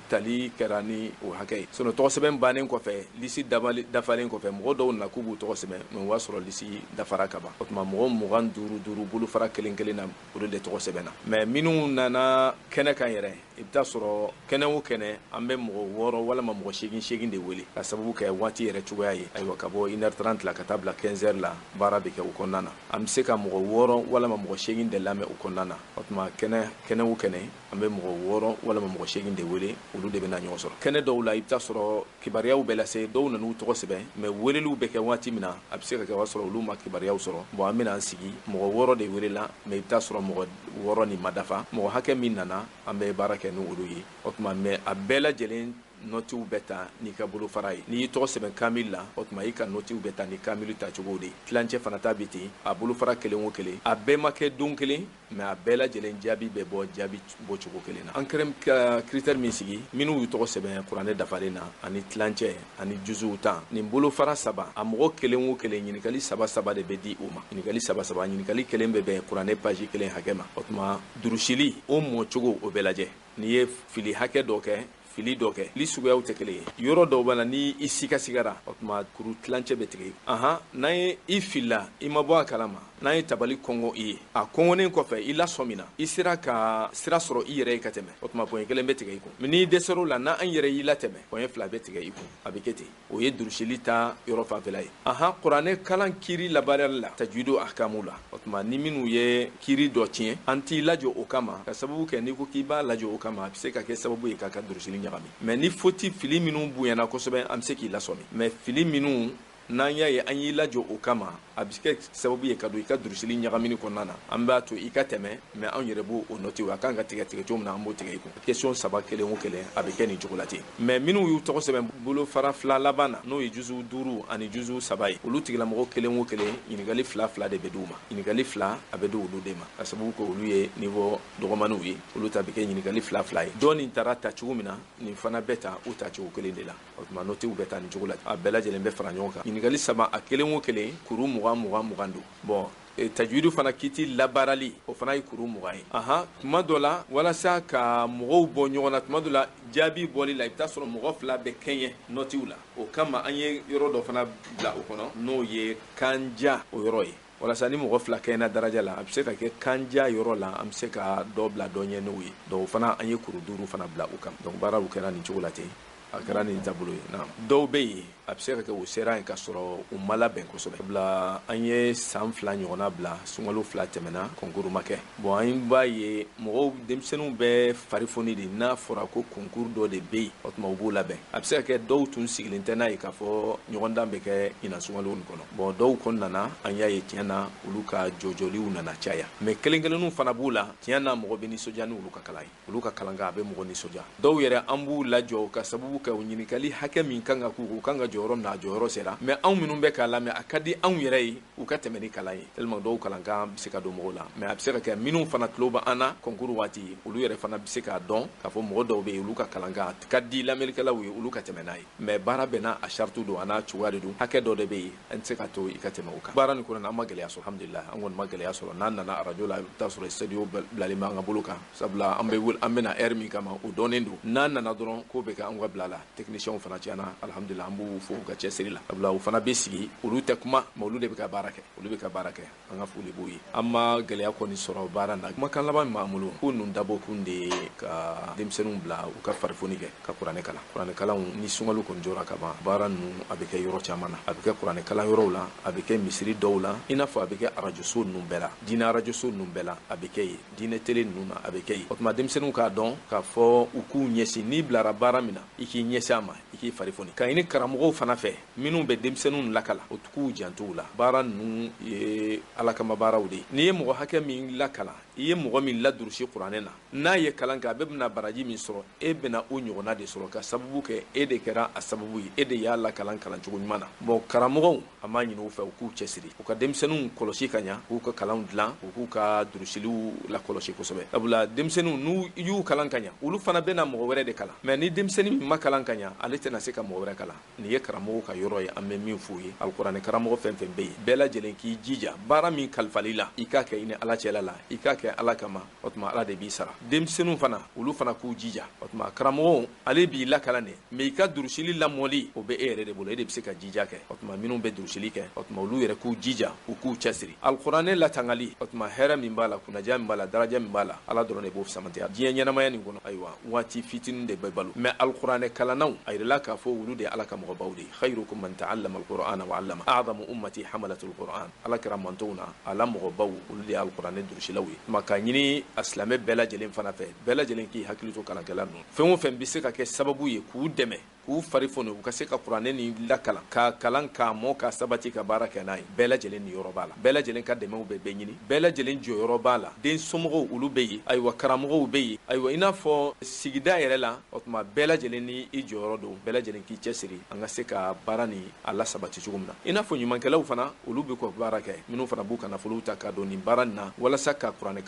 tali kɛra ni o hakɛ ye. Sinon tɔgɔ sɛbɛn bannen kɔfɛ, lisi dafalen kɔfɛ, mɔgɔ dɔw nana k'u b'u tɔgɔ sɛbɛn, mais o b'a sɔrɔ lisi dafara ka ban. O tuma mɔgɔ 25 bolofara kelen kelen na, olu de tɔgɔ sɛbɛnna. Mais minnu nana kɛnɛ kan yɛrɛ, i bɛ taa sɔrɔ kɛnɛ o kɛnɛ an bɛ mɔgɔ 6 walama mɔgɔ 8 de wele, ka sababu kɛ waati yɛrɛ cogoya ye. Ayiwa, ka bɔ 1h30 la ka taa bila 15h la, baara bɛ kɛ o kɔnɔna na. An bɛ se ka mɔgɔ 6 walama mɔgɔ 8 de lamɛn o kɔnɔna na. O tuma kɛnɛ o kɛnɛ an bɛ mɔgɔ 6 walama mɔgɔ 8 de wele, olu de bɛna ɲɔgɔn sɔrɔ. Kɛnɛ dɔw la, i bɛ taa sɔrɔ kibaruyaw bɛ lase, dɔw nan'u tɔgɔ sɛbɛn, mais weleliw bɛ kɛ waati min na, a bɛ se ka kɛ o b'a sɔrɔ olu ma kibaruyaw sɔrɔ. Bon, an bɛna an sigi, mɔgɔ 6 de welela, mais i bɛ taa sɔrɔ mɔgɔ 6 nin ma dafa. Mɔgɔ hakɛ min nana, an bɛ baara kɛ ni olu ye. O tuma, mais a bɛɛ lajɛlen notiw bɛ ta n'i ka bolofara ye. N'i y'i tɔgɔ sɛbɛn kamil la, o tuma i ka notiw bɛ ta ni kamilu ta cogo de ye. Tilancɛ fana ta bɛ ten, a bolofara kelen o kelen, a bɛɛ ma kɛ don kelen, mais a bɛɛ lajɛlen jaabi bɛ bɔ jaabi bɔcogo kelen na. An kɛra ka critère min sigi, minnu y'u tɔgɔ sɛbɛn kuranɛ dafalen na, ani tilancɛ, ani juzuw 10, nin bolofara 3, a mɔgɔ kelen o kelen ɲininkali 3 3 de bɛ di u ma. Ɲininkali 3 3, ɲininkali kelen bɛ bɛn kuranɛ page kelen hakɛ ma. O tuma durusili o mɔcogo o bɛ lajɛ. N'i ye fili hakɛ dɔ kɛ, fili dɔ kɛ, fili suguyaw tɛ kelen ye. Yɔrɔ dɔw b'a la, ni i sikasigara, o tuma kuru tilancɛ bɛ tigɛ. Ahan, n'an ye i filila, i ma bɔ a kalama, n'an ye tabali kɔngɔ i ye, a kɔngɔnen kɔfɛ i lasɔmina, i sera ka sira sɔrɔ i yɛrɛ ye ka tɛmɛ, o tuma point 1 bɛ tigɛ i kun. Mais n'i dɛsɛr'o la, n'an yɛrɛ y'i latɛmɛ, point 2 bɛ tigɛ i kun. A bɛ kɛ ten. O ye durusili ta yɔrɔ fanfɛla ye. Ahan, kuranɛ kalan kiiri labaarali la, tajudu ahkamu la, o tuma ni minnu ye kiiri dɔ tiɲɛ, an t'i lajɔ o kama, ka sababu kɛ n'i ko k'i b'a lajɔ o kama, a bɛ se ka kɛ sababu ye k'a ka durusili ɲagami. Mais ni foti fili minnu bonyana kosɛbɛ, an bɛ se k'i lasɔmi. Mais fili minnu n'an y'a ye an y'i lajɔ o kama, a bɛ se ka sababu ye ka don i ka durusili ɲagamini kɔnɔna na, an b'a to i ka tɛmɛ, mais anw yɛrɛ b'o nɔti, a kan ka tigɛ tigɛ cogo min na, an b'o tigɛ i kun. Question 3 kelen o kelen, a bɛ kɛ nin cogo la ten. Mais minnu y'u tɔgɔ sɛbɛn bolofara 2 laban na, n'o ye juzu 5 ani juzu 3 ye, olu tigilamɔgɔ kelen o kelen ɲininkali 2 2 de bɛ d'u ma. Ɲininkali 2 a bɛ di olu de ma, ka sababu kɛ olu ye niveau dɔgɔmaninw ye, olu ta bɛ kɛ ɲininkali 2 2 ye. Dɔ nin taara ta cogo min na, nin fana bɛ ta u ta cogo kelen de la. O tuma notiw bɛ taa nin cogo la, a bɛɛ lajɛlen bɛ fara ɲɔgɔn kan. Ɲininkali 3, a kelen o kelen kuru 20 20 20 don. Bon, tajudu fana kiti labaarali, o fana ye kuru 20 ye. Ahan, tuma dɔ la, walasa ka mɔgɔw bɔ ɲɔgɔn na, tuma dɔ la jaabi bɔli la, i bɛ taa sɔrɔ mɔgɔ 2 bɛ kɛɲɛ notiw la. O kama an ye yɔrɔ dɔ fana bila o kɔnɔ, n'o ye kanja o yɔrɔ ye, walasa ni mɔgɔ 2 kɛɲɛna daraja la, a bɛ se ka kɛ kanja yɔrɔ la, an bɛ se ka dɔ bila dɔ ɲɛ n'o ye. Donc o fana, an ye kuru 5 fana bila o kan. Donc baaraw kɛra nin cogo la ten, a kɛra nin taabolo ye. Naam, dɔw bɛ yen, a bɛ se ka kɛ u sera yen ka sɔrɔ u ma labɛn kosɛbɛ. Sabula an ye san 2 ɲɔgɔnna bila, sunkalo 2 tɛmɛna, concours ma kɛ. Bon, an b'a ye mɔgɔw, denmisɛnninw bɛ fari foni de n'a fɔra ko concours dɔ de bɛ yen, o tuma u b'u labɛn. A bɛ se ka kɛ dɔw tun sigilen tɛ n'a ye k'a fɔ ɲɔgɔndan bɛ kɛ ɲinan sunkalo nin kɔnɔ. Bon, dɔw kɔni nana, an y'a ye tiɲɛ na olu ka jɔjɔliw nana caya, mais kelen kelenninw fana b'u la, tiɲɛ na mɔgɔ bɛ nisɔndiya ni olu ka kalan ye, olu ka kalankan a bɛ mɔgɔ nisɔndiya. Dɔw yɛrɛ an b'u lajɔ ka sababu kɛ u ɲininkali hakɛ min kan ka k'u, u kan ka jɔyɔrɔ min na, a jɔyɔrɔ sera. Mais anw minnu bɛ k'a lamɛn, a ka di anw yɛrɛ ye u ka tɛmɛ ni kalan ye, tellement dɔw kalankan bɛ se ka don mɔgɔw la. Mais a bɛ se ka kɛ minnu fana tulo bɛ an na concours waati, olu yɛrɛ fana bɛ se k'a dɔn k'a fɔ mɔgɔ dɔw bɛ yen, olu ka kalankan ka di lamɛnnikɛlaw ye, olu ka tɛmɛ n'a ye. Mais baara bɛɛ n'a a charte don, a n'a cogoya de don, hakɛ dɔ de bɛ yen, an tɛ se ka to i ka tɛmɛ o kan. Baara nin kɔnɔ, an ma gɛlɛya sɔrɔ, alhamdulilayi, an kɔni ma gɛlɛya sɔrɔ. N'an nana arajo la, i bɛ taa sɔrɔ studio bilalen bɛ an ka bolo kan, sabula an bɛ an bɛna heure min kama, o dɔnnen don. N'an nana dɔrɔn, ko bɛ kɛ an ka bila la. Techniciens fana tiɲɛna, alhamdulilayi, an b'u fo u ka cɛsiri la. Sabula u fana bɛ sigi, olu tɛ kuma, mais olu de bɛ ka baara kɛ, olu bɛ ka baara kɛ. An ka foli b'u ye. An ma gɛlɛya kɔni sɔrɔ baara na. Kumakan laban min b'an bolo, ko ninnu dabɔkun de ye ka denmisɛnninw bila u ka farifoni kɛ ka kuranɛ kalan. Kuranɛ kalanw ni sunkalo kɔni jɔra ka ban, baara ninnu a bɛ kɛ yɔrɔ caman na. A bɛ kɛ kuranɛ kalan yɔrɔw la, a bɛ kɛ misiri dɔw la, i n'a fɔ a bɛ kɛ arajoso ninnu bɛɛ la, diinɛ arajoso ninnu bɛɛ la, a bɛ kɛ yen, diinɛ tele ninnu na, a bɛ kɛ yen. O tuma denmisɛnninw k'a dɔn k'a fɔ u k'u ɲɛsin, n'i bilara baara min na, i k'i ɲɛsin a ma, i k'i fari foni. Ka ɲini karamɔgɔw fana fɛ minnu bɛ denmisɛnninw lakalan, o k'u janto u la. Baara ninnu ye Ala kama baaraw de ye. N'i ye mɔgɔ hakɛ min lakalan, i ye mɔgɔ min ladurusi kuranɛ na, n'a ye kalan kɛ, a bɛ bɛna baraji min sɔrɔ, e bɛna o ɲɔgɔnna de sɔrɔ, ka sababu kɛ e de kɛra a sababu ye, e de y'a lakalan kalancogo ɲuman na. Bon, karamɔgɔw, an b'a ɲini u fɛ u k'u cɛsiri, u ka denmisɛnninw kɔlɔsi ka ɲa, k'u ka kalanw dilan, u k'u ka durusiliw lakɔlɔsi kosɛbɛ. Sabula denmisɛnninw, n'u y'u kalan ka ɲa, olu fana bɛna mɔgɔ wɛrɛ de kalan. Mais ni denmisɛnnin min ma kalan ka ɲa, ale tɛna se ka mɔgɔ wɛrɛ kalan. Nin ye karamɔgɔw ka yɔrɔ ye, an bɛ min f'u ye. Alikuranɛ karamɔgɔ fɛn fɛn bɛ yen, bɛɛ lajɛlen k'i jija baara min kalifali la, i k'a kɛ i ni Ala cɛla la, i k'a kɛ Ala kama, o tuma Ala de b'i sara. Denmisɛnninw fana, olu fana k'u jija. O tuma karamɔgɔw, ale b'i lakalan de, mais i ka durusili lamɔli, o bɛ e yɛrɛ de bolo, e de bɛ se ka jija kɛ. O tuma minnu bɛ durusili kɛ, o tuma olu yɛrɛ k'u jija, u k'u cɛsiri. Alikuranɛ latangali, o tuma hɛrɛ min b'a la, kunnaja min b'a la, daraja min b'a la, Ala dɔrɔn de b'o samantiya. Diɲɛ ɲɛnamaya nin kɔnɔ, ayiwa, waati fitinin de bɛ balo, mais alikuranɛ kalannaw, a yirala k'a fɔ olu de ye Ala ka mɔgɔbaw de ye. Khayrukum man ta'allama alqur'ana wa 'allama, a'zamu ummati hamalatul qur'an. Ala kɛra mantonw na, a la mɔgɔbaw, olu de ye alikuranɛ durusilaw ye. Tuma k'a ɲini a silamɛ bɛɛ lajɛlen fana fɛ, bɛɛ lajɛlen k'i hakili to kalankɛla ninnu. Fɛn o fɛn bɛ se ka kɛ sababu ye k'u dɛmɛ, k'u fari foni, u ka se ka kuranɛ nin lakalan, k'a kalan, k'a mɔ, k'a sabati, ka baara kɛ n'a ye. Bɛɛ lajɛlen ni yɔrɔ b'a la, bɛɛ lajɛlen ka dɛmɛw bɛ ɲini, bɛɛ lajɛlen jɔyɔrɔ b'a la. Den somɔgɔw olu bɛ yen, ayiwa, karamɔgɔw bɛ yen, ayiwa, i n'a fɔ sigida yɛrɛ la. O tuma bɛɛ lajɛlen ni i jɔyɔrɔ don, bɛɛ lajɛlen k'i cɛsiri an ka se ka baara nin a lasabati cogo min na. I n'a fɔ ɲumankɛlaw fana, olu bɛ ka baara kɛ, minnu fana b'u ka nafolow ta ka don nin baara nin na walasa ka kuranɛ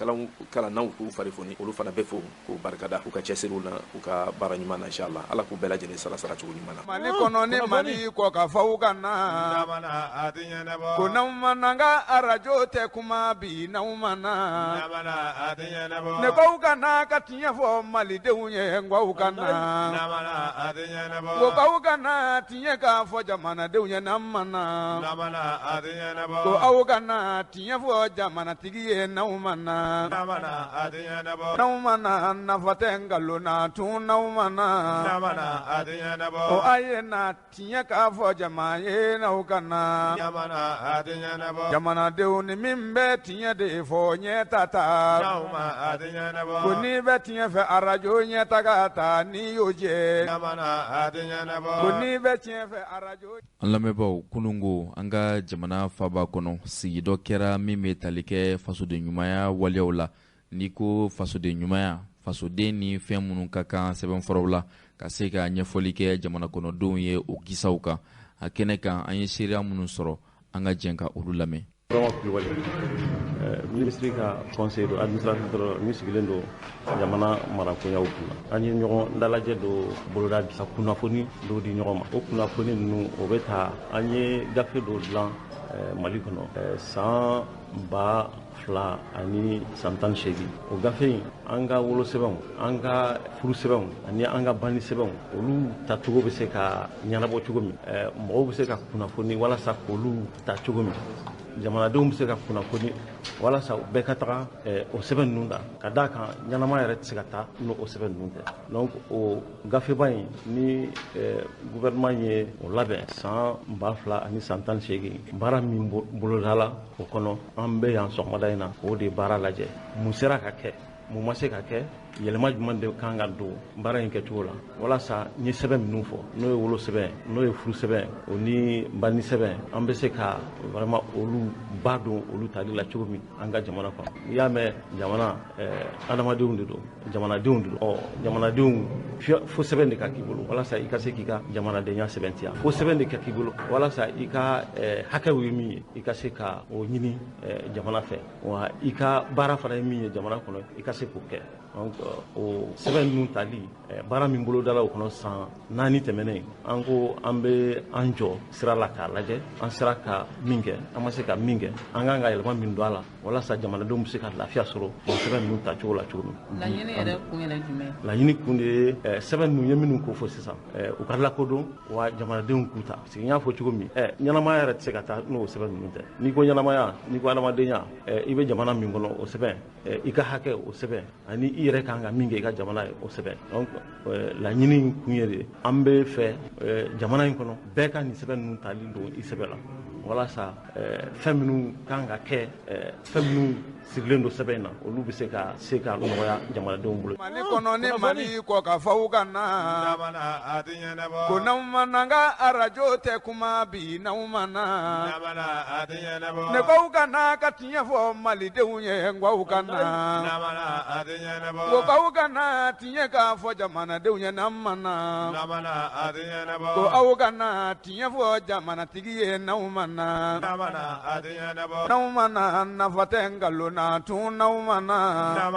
kalannaw k'u fari foni, olu fana bɛ fo k'u barikada u ka cɛsiriw na, u ka baara ɲuman na. Inshallah, Ala k'u bɛɛ lajɛlen sara cogo ɲuman na. Mali kɔnɔ ni Mali kɔ ka faw ka na, ko n'aw ma na ka arajo tɛ kuma bi, n'aw ma na ne k'aw ka na ka tiɲɛ fɔ malidenw ye, n k'aw ka na, ko k'aw ka na tiɲɛ k'a fɔ jamanadenw ye, n'aw ma na, ko aw ka na tiɲɛ fɔ jamanatigi ye, n'aw ma na, n'aw ma na nafa tɛ nkalon na tun, n'aw ma na, o a ye na tiɲɛ k'a fɔ jama ye, n'aw ka na jamanadenw ni min bɛ tiɲɛ de fɔ ɲɛ ta ta, ko n'i bɛ tiɲɛ fɛ arajo ɲɛ ta ka taa n'i y'o jɛ, ko n'i bɛ tiɲɛ fɛ arajo. An lamɛnbaaw, kunungo an ka jamana faba kɔnɔ, sigi dɔ kɛra min bɛ tali kɛ fasoden ɲumanya waleyaw la. N'i ko fasoden ɲumanya, fasoden ni fɛn minnu ka kan sɛbɛnfuraw la, ka se ka ɲɛfɔli kɛ jamana kɔnɔdenw ye o kisaw kan. A kɛnɛ kan, an ye seereya minnu sɔrɔ, an ka jɛn ka olu lamɛn. Kulubali, minisiri ka conseil don administratif dɔrɔn min sigilen don jamana marakoɲaw kunna. An ye ɲɔgɔn dalajɛ dɔ boloda bi ka kunnafoni dɔw di ɲɔgɔn ma. O kunnafoni ninnu, o bɛ ta, an ye gafe dɔw dilan Mali kɔnɔ san 2018. O gafe in, an ka wolosɛbɛnw, an ka furusɛbɛnw ani an ka banni sɛbɛnw, olu tacogo bɛ se ka ɲɛnabɔ cogo min, mɔgɔw bɛ se ka kunnafoni walasa k'olu ta cogo min, jamanadenw bɛ se ka kunnafoni walasa bɛɛ ka taga o sɛbɛn ninnu ta, ka d'a kan ɲɛnama yɛrɛ tɛ se ka taa n'o o sɛbɛn ninnu tɛ. Donc o gafeba in ni gouvernement ye o labɛn san 2018, baara min bolodala o kɔnɔ, an bɛ yan sɔgɔmada in na k'o de baara lajɛ. Mun sera ka kɛ, mun ma se ka kɛ, yɛlɛma jumɛn de kan ka don baara in kɛcogo la, walasa n ye sɛbɛn minnu fɔ, n'o ye wolosɛbɛn, n'o ye furusɛbɛn, o ni banni sɛbɛn, an bɛ se ka vraiment olu ba don olu tali la cogo min an ka jamana kɔnɔ. N'i y'a mɛn jamana, adamadenw de don, jamanadenw de don. Ɔ, jamanadenw, fo sɛbɛn de ka k'i bolo walasa i ka se k'i ka jamanadenya sɛbɛntiya, fo sɛbɛn de ka k'i bolo walasa i ka hakɛw ye min ye, i ka se ka o ɲini jamana fɛ, wa i ka baara fana ye min ye jamana kɔnɔ, i ka se k'o kɛ. Donc o sɛbɛn ninnu tali baara min bolodala o kɔnɔ san 4 tɛmɛnen, an ko an bɛ an jɔ sira la k'a lajɛ an sera ka min kɛ, an ma se ka min kɛ, an kan ka yɛlɛma min don a la walasa jamanadenw bɛ se ka lafiya sɔrɔ o sɛbɛn ninnu tacogo la cogo min. Laɲini yɛrɛ kun yɛrɛ jumɛn? Laɲini kun de ye sɛbɛn ninnu ye minnu ko fɔ sisan, u ka lakodɔn wa jamanadenw k'u ta, parce que n y'a fɔ cogo min, ɲɛnamaya yɛrɛ tɛ se ka taa n'o sɛbɛn ninnu tɛ. N'i ko ɲɛnamaya, n'i ko adamadenya, i bɛ jamana min kɔnɔ o sɛbɛn, i ka hakɛ o sɛbɛn, ani i yɛrɛ kan ka min kɛ i ka jamana ye o sɛbɛn. Donc laɲini kun ye de an bɛ fɛ jamana in kɔnɔ bɛɛ ka nin sɛbɛn ninnu tali don i sɛbɛn la, walasa fɛn minnu kan ka kɛ, fɛn minnu sigilen don sɛbɛn in na, olu bɛ se ka nɔgɔya jamanadenw bolo. Mali kɔnɔ ni Mali kɔ ka fɔ ka na ko n'aw ma na n ka arajo tɛ kuma bi, n'aw ma na ne k'aw ka na ka tiɲɛ fɔ malidenw ye, n k'aw ka na ko k'aw ka na tiɲɛ k'a fɔ jamanadenw ye, n'aw ma na ko aw ka na tiɲɛ fɔ jamanatigi ye, n'aw ma na n'aw ma na nafa tɛ nkalon na tun, n'aw ma na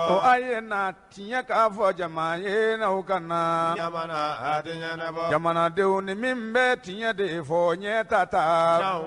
ko a ye na tiɲɛ k'a fɔ jama ye, n'aw ka na jamanadenw ni min bɛ tiɲɛ de fɔ ɲɛ ta ta,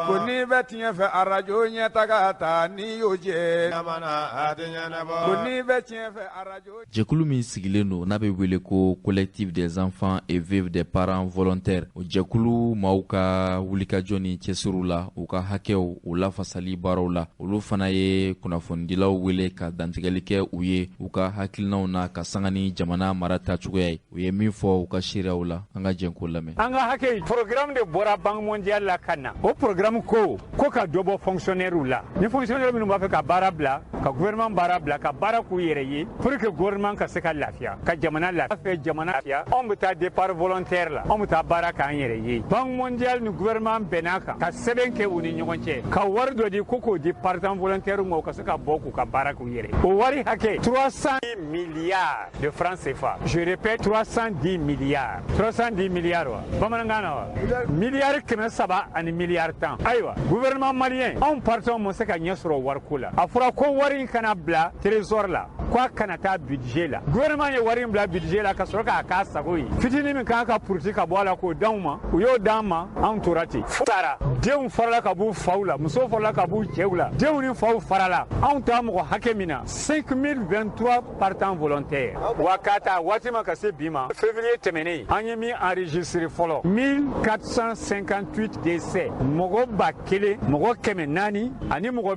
ko n'i bɛ tiɲɛ fɛ arajo ɲɛ ta ka taa n'i y'o jɛ, ko n'i bɛ tiɲɛ fɛ arajo. Jɛkulu min sigilen don n'a bɛ wele ko Collectif des enfants et veuves des parents volontaires, o jɛkulu maaw ka wulikajɔ ni cɛsiriw la, u ka hakɛw u lafasali baaraw la, olu fana ye kunnafonidilaw wele ka dantigɛli kɛ u ye u ka hakilinaw na ka sanga ni jamana mara taacogoya ye. U ye min fɔ u ka seereyaw la, an ka jɛn k'o lamɛn. An ka hakɛ programme de bɔra Banque mondiale la ka na, o programme ko ka dɔ bɔ fonctionnaire la, ni fonctionnaire minnu b'a fɛ ka baara bila, ka gouvernement baara bila, ka baara k'u yɛrɛ ye pour que gouvernement ka se ka lafiya, ka jamana lafiya, jamana lafiya. Anw bɛ taa départ volontaire la, anw bɛ taa baara k'an yɛrɛ ye. Banque mondiale ni gouvernement bɛnn'a kan ka sɛbɛn kɛ u ni ɲɔgɔn cɛ, ka wari dɔ di ko k'o di partant volontaire ma, u ka se ka bɔ k'u ka baara k'u yɛrɛ. O wari hakɛ 300 milliards de francs CFA. Je répète, 310 milliards. 310 milliards wa bamanankan na wa miliyari 300 ani miliyari 10. Ayiwa, gouvernement malien, anw partant ma se ka ɲɛ sɔrɔ wariko la. A fɔra ko wari in kana bila trésor la, k'a kana taa budget la. Gouvernement ye wari in bila budget la ka sɔrɔ k'a k'a sago ye. Fitinin min kan ka puruti ka bɔ a la k'o d'anw ma, u y'o d'an ma, anw tora ten. Taara denw farala ka b'u faw la, musow farala ka b'u cɛw la, denw ni faw farala. Anw ta mɔgɔ hakɛ min na, 5023 partants volontaires. Wa k'a ta waati ma ka se bi ma, février tɛmɛnen, an ye min enregistré fɔlɔ, 1458 décès, mɔgɔ 1000, mɔgɔ 400 ani mɔgɔ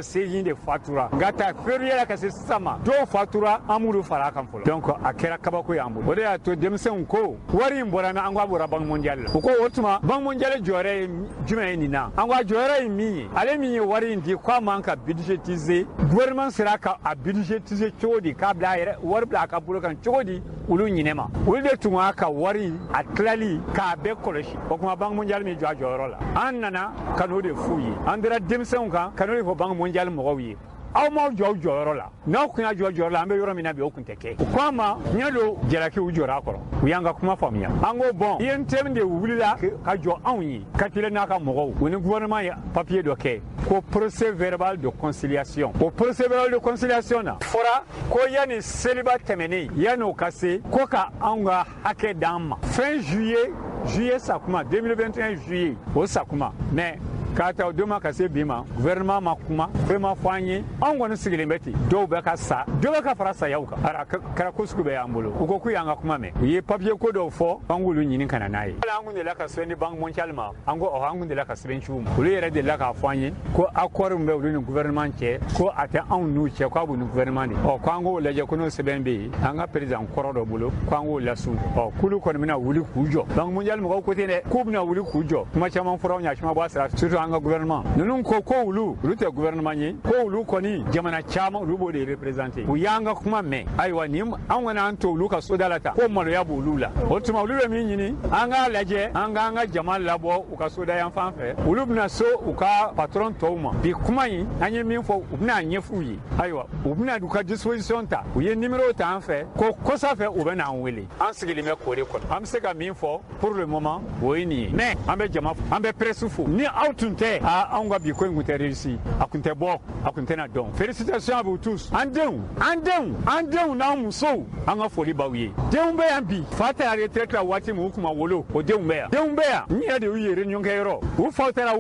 58 de fatura. Nka ta février la ka se sisan ma, dɔw fatura, an m'olu fara a kan fɔlɔ. Donc a kɛra kabako y'an bolo. O de y'a to denmisɛnw ko wari in bɔra min, an ko a bɔra Banque mondiale la. U ko o tuma Banque mondiale jɔyɔrɔ ye jumɛn ye nin na? An ko a jɔyɔrɔ ye min ye, ale min ye wari in di k'a man ka budgétiser, gouvernement sera ka a budgétiser cogo di, k'a bila a yɛrɛ wari bila a ka bolo kan cogo di, olu ɲinɛ ma. Olu de tun b'a ka wari a tilali k'a bɛɛ kɔlɔsi. O tuma Banque mondiale min jɔ a jɔyɔrɔ la, an nana ka n'o de f'u ye. An dira denmisɛnw kan ka n'o de fɔ Banque mondiale mɔgɔw ye. Aw m'aw jɔ aw jɔyɔrɔ la, n'aw kun y'a jɔ jɔyɔrɔ la, an bɛ yɔrɔ min na bi o kun tɛ kɛ. U ko an ma ɲɛ don jalakiw jɔra a kɔrɔ, u y'an ka kuma faamuya. An ko bɔn, UNTM de wulila ka jɔ anw ye, ka tile n'a ka mɔgɔw, u ni gouvernement ye papier dɔ kɛ ko procès verbal de conciliation. O procès verbal de conciliation na fɔra ko yanni seliba tɛmɛnen, yanni o ka se, ko ka anw ka hakɛ d'an ma fin juillet, juillet sakuma 2021 juillet o sakuma. Mais k'a ta o don ma ka se bi ma, gouvernement ma kuma, fɛn ma fɔ an ye. Anw kɔni sigilen bɛ ten, dɔw bɛ ka sa, dɔw bɛ ka fara sayaw kan. A kɛra ko sugu bɛɛ y'an bolo. U ko k'u y'an ka kuma mɛn, u ye papier ko dɔw fɔ, an k'olu ɲini ka na n'a ye. Hali an kun delila ka sɛbɛn di Banque mondiale ma, an ko ɔhɔ, an kun delila ka sɛbɛn ci u ma. Olu yɛrɛ delila k'a fɔ an ye ko accord min bɛ olu ni gouvernement cɛ, ko a tɛ anw n'u cɛ, k'a b'u ni gouvernement de. Ɔ ko an k'o lajɛ, ko n'o sɛbɛn bɛ yen an ka président kɔrɔ dɔ bolo, ko an k'o lasu. Ɔ k'olu kɔni bɛna wuli k'u jɔ. Banque mondiale mɔgɔw ko ten dɛ, k'u bɛna wuli k'u jɔ. Kuma caman fɔra anw ye, a caman bɔ a sira, surtout an ka gouvernement ninnu ko ko olu tɛ gouvernement ye, ko olu kɔni jamana caman olu b'o de représenter. U y'an ka kuma mɛn. Ayiwa, ni anw kana an to olu ka soda la tan, ko maloya b'olu la. O tuma olu bɛ min ɲini, an k'a lajɛ, an k'an ka jama labɔ u ka soda yan fan fɛ, olu bɛna so u ka patron tɔw ma. Bi kuma in an ye min fɔ, u bɛna ɲɛf'u ye. Ayiwa, u bɛna u ka disposition ta, u ye numéro ta an fɛ, ko kɔsa fɛ u bɛ n'an wele. An sigilen bɛ k'o de kɔnɔ. An bɛ se ka min fɔ pour le moment, o ye nin ye. Mais an bɛ jama, an bɛ presse fo. Ni aw tun tun tɛ, aa, anw ka bi ko in tun tɛ réussi, a tun tɛ bɔ, a tun tɛna dɔn. Félicitations à vous tous. An denw, an denw, an denw n'an musow, an ka foli b'aw ye. Denw bɛ yan bi, fa taara retraite la waati min, u kun ma wolo, o denw bɛ yan. Denw bɛ yan, n yɛrɛ de y'u ye réunion kɛyɔrɔ. U faw taara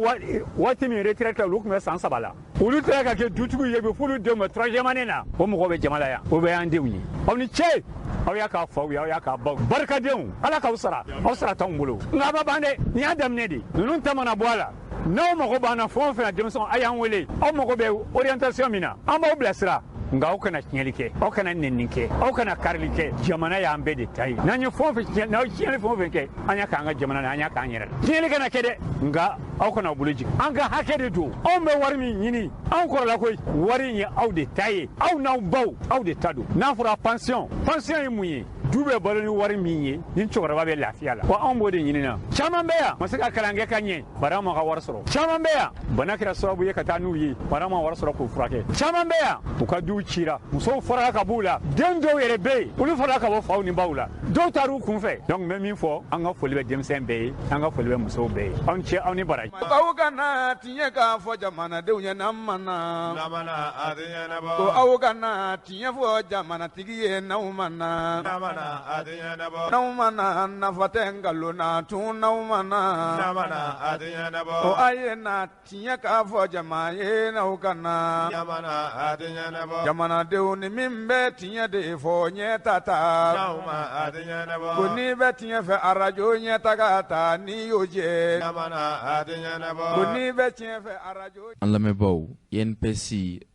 waati min retraite la, olu tun bɛ san 3 la. Olu taara ka kɛ dutigiw ye bi, f'olu denw bɛ troisième année na. O mɔgɔw bɛ jama la yan, o bɛ y'an denw ye. Aw ni ce, aw y'a k'a faw ye, aw y'a k'a baw. Barikadenw, Ala k'aw sara, aw sara t'anw bolo. Nka a ma ban dɛ, nin y'a daminɛ de. Ninnu ta mana bɔ a la, n'aw mago b'an na fɛn o fɛn na, denmisɛnw, a y'an wele. Aw mago bɛ orientation min na, an b'aw bilasira. Nka aw kana tiɲɛli kɛ, aw kana nɛni kɛ, aw kana karili kɛ. Jamana y'an bɛɛ de ta ye. N'an ye fɛn o fɛn tiɲɛ, n'aw ye tiɲɛli fɛn o fɛn kɛ, an y'a k'an ka jamana na, an y'a k'an yɛrɛ la. Tiɲɛli kana kɛ dɛ, nka aw kana aw bolo jigin. An ka hakɛ de don. Anw bɛ wari min ɲini, anw kɔrɔla koyi, wari in ye aw de ta ye. Aw n'aw baw, aw de ta don. N'a fɔra pension, pension ye mun ye? Du bɛ balo ni wari min ye, ni cɛkɔrɔba bɛ lafiya la, wa anw b'o de ɲini na. Caman bɛ yan, ma se ka kalan kɛ ka ɲɛ, bari an ma ka wari sɔrɔ. Caman bɛ yan, bana kɛra sababu ye ka taa n'u ye, bari an ma wari sɔrɔ k'u furakɛ. Caman bɛ yan, u ka duw cira, musow farala ka b'u la, den dɔw yɛrɛ bɛ yen, olu farala ka bɔ faw ni baw la, dɔw taar'u kunfɛ. Donc n bɛ min fɔ, an ka foli bɛ denmisɛn bɛɛ ye, an ka foli bɛ musow bɛɛ ye. Aw ni ce, aw ni baraji. Aw kana tiɲɛ k'a fɔ jamanadenw ye n'an ma na, ko aw kana tiɲɛ fɔ jamanatigi ye n'aw ma na, n'aw ma na, nafa tɛ nkalon na tun, n'aw ma na, ko a ye na tiɲɛ k'a fɔ jama ye n'aw kana, jamanadenw ni min bɛ tiɲɛ de fɔ ɲɛ ta ta, ko n'i bɛ tiɲɛ fɛ arajo ɲɛ ta ka ta n'i y'o jɛ, ko n'i bɛ tiɲɛ fɛ arajo. An lamɛnbaaw, INPS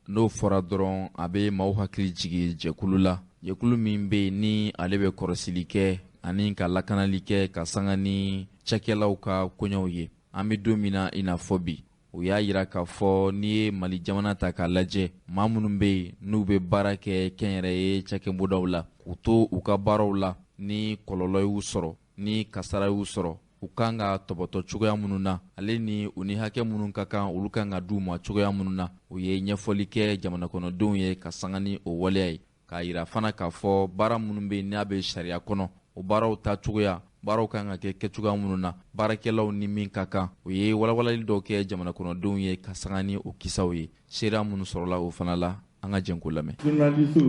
n'o fɔra dɔrɔn, a bɛ maaw hakili jigin jɛkulu la, jɛkulu min bɛ yen ni ale bɛ kɔlɔsili kɛ ani ka lakanali kɛ ka sanga ni cakɛlaw ka koɲɛw ye. An bɛ don min na i n'a fɔ bi, o y'a yira k'a fɔ n'i ye Mali jamana ta k'a lajɛ, maa minnu bɛ yen n'u bɛ baara kɛ kɛnyɛrɛye cakɛbondaw la, k'u to u ka baaraw la, ni kɔlɔlɔ y'u sɔrɔ, ni kasara y'u sɔrɔ, u kan ka tɔbɔtɔ cogoya minnu na, ale ni u ni hakɛ minnu ka kan, olu kan ka d'u ma cogoya minnu na, u ye ɲɛfɔli kɛ jamana kɔnɔdenw ye ka sanga ni o waleya ye, k'a yira fana k'a fɔ baara minnu bɛ yen n'a bɛ sariya kɔnɔ, o baaraw ta cogoya, baaraw kan ka kɛ kɛcogoya minnu na, baarakɛlaw ni min ka kan, u ye walawalali dɔw kɛ jamana kɔnɔdenw ye ka sanga ni o kisaw ye. Seereya minnu sɔrɔla o fana la, an ka jɛn k'o lamɛn. Journaliste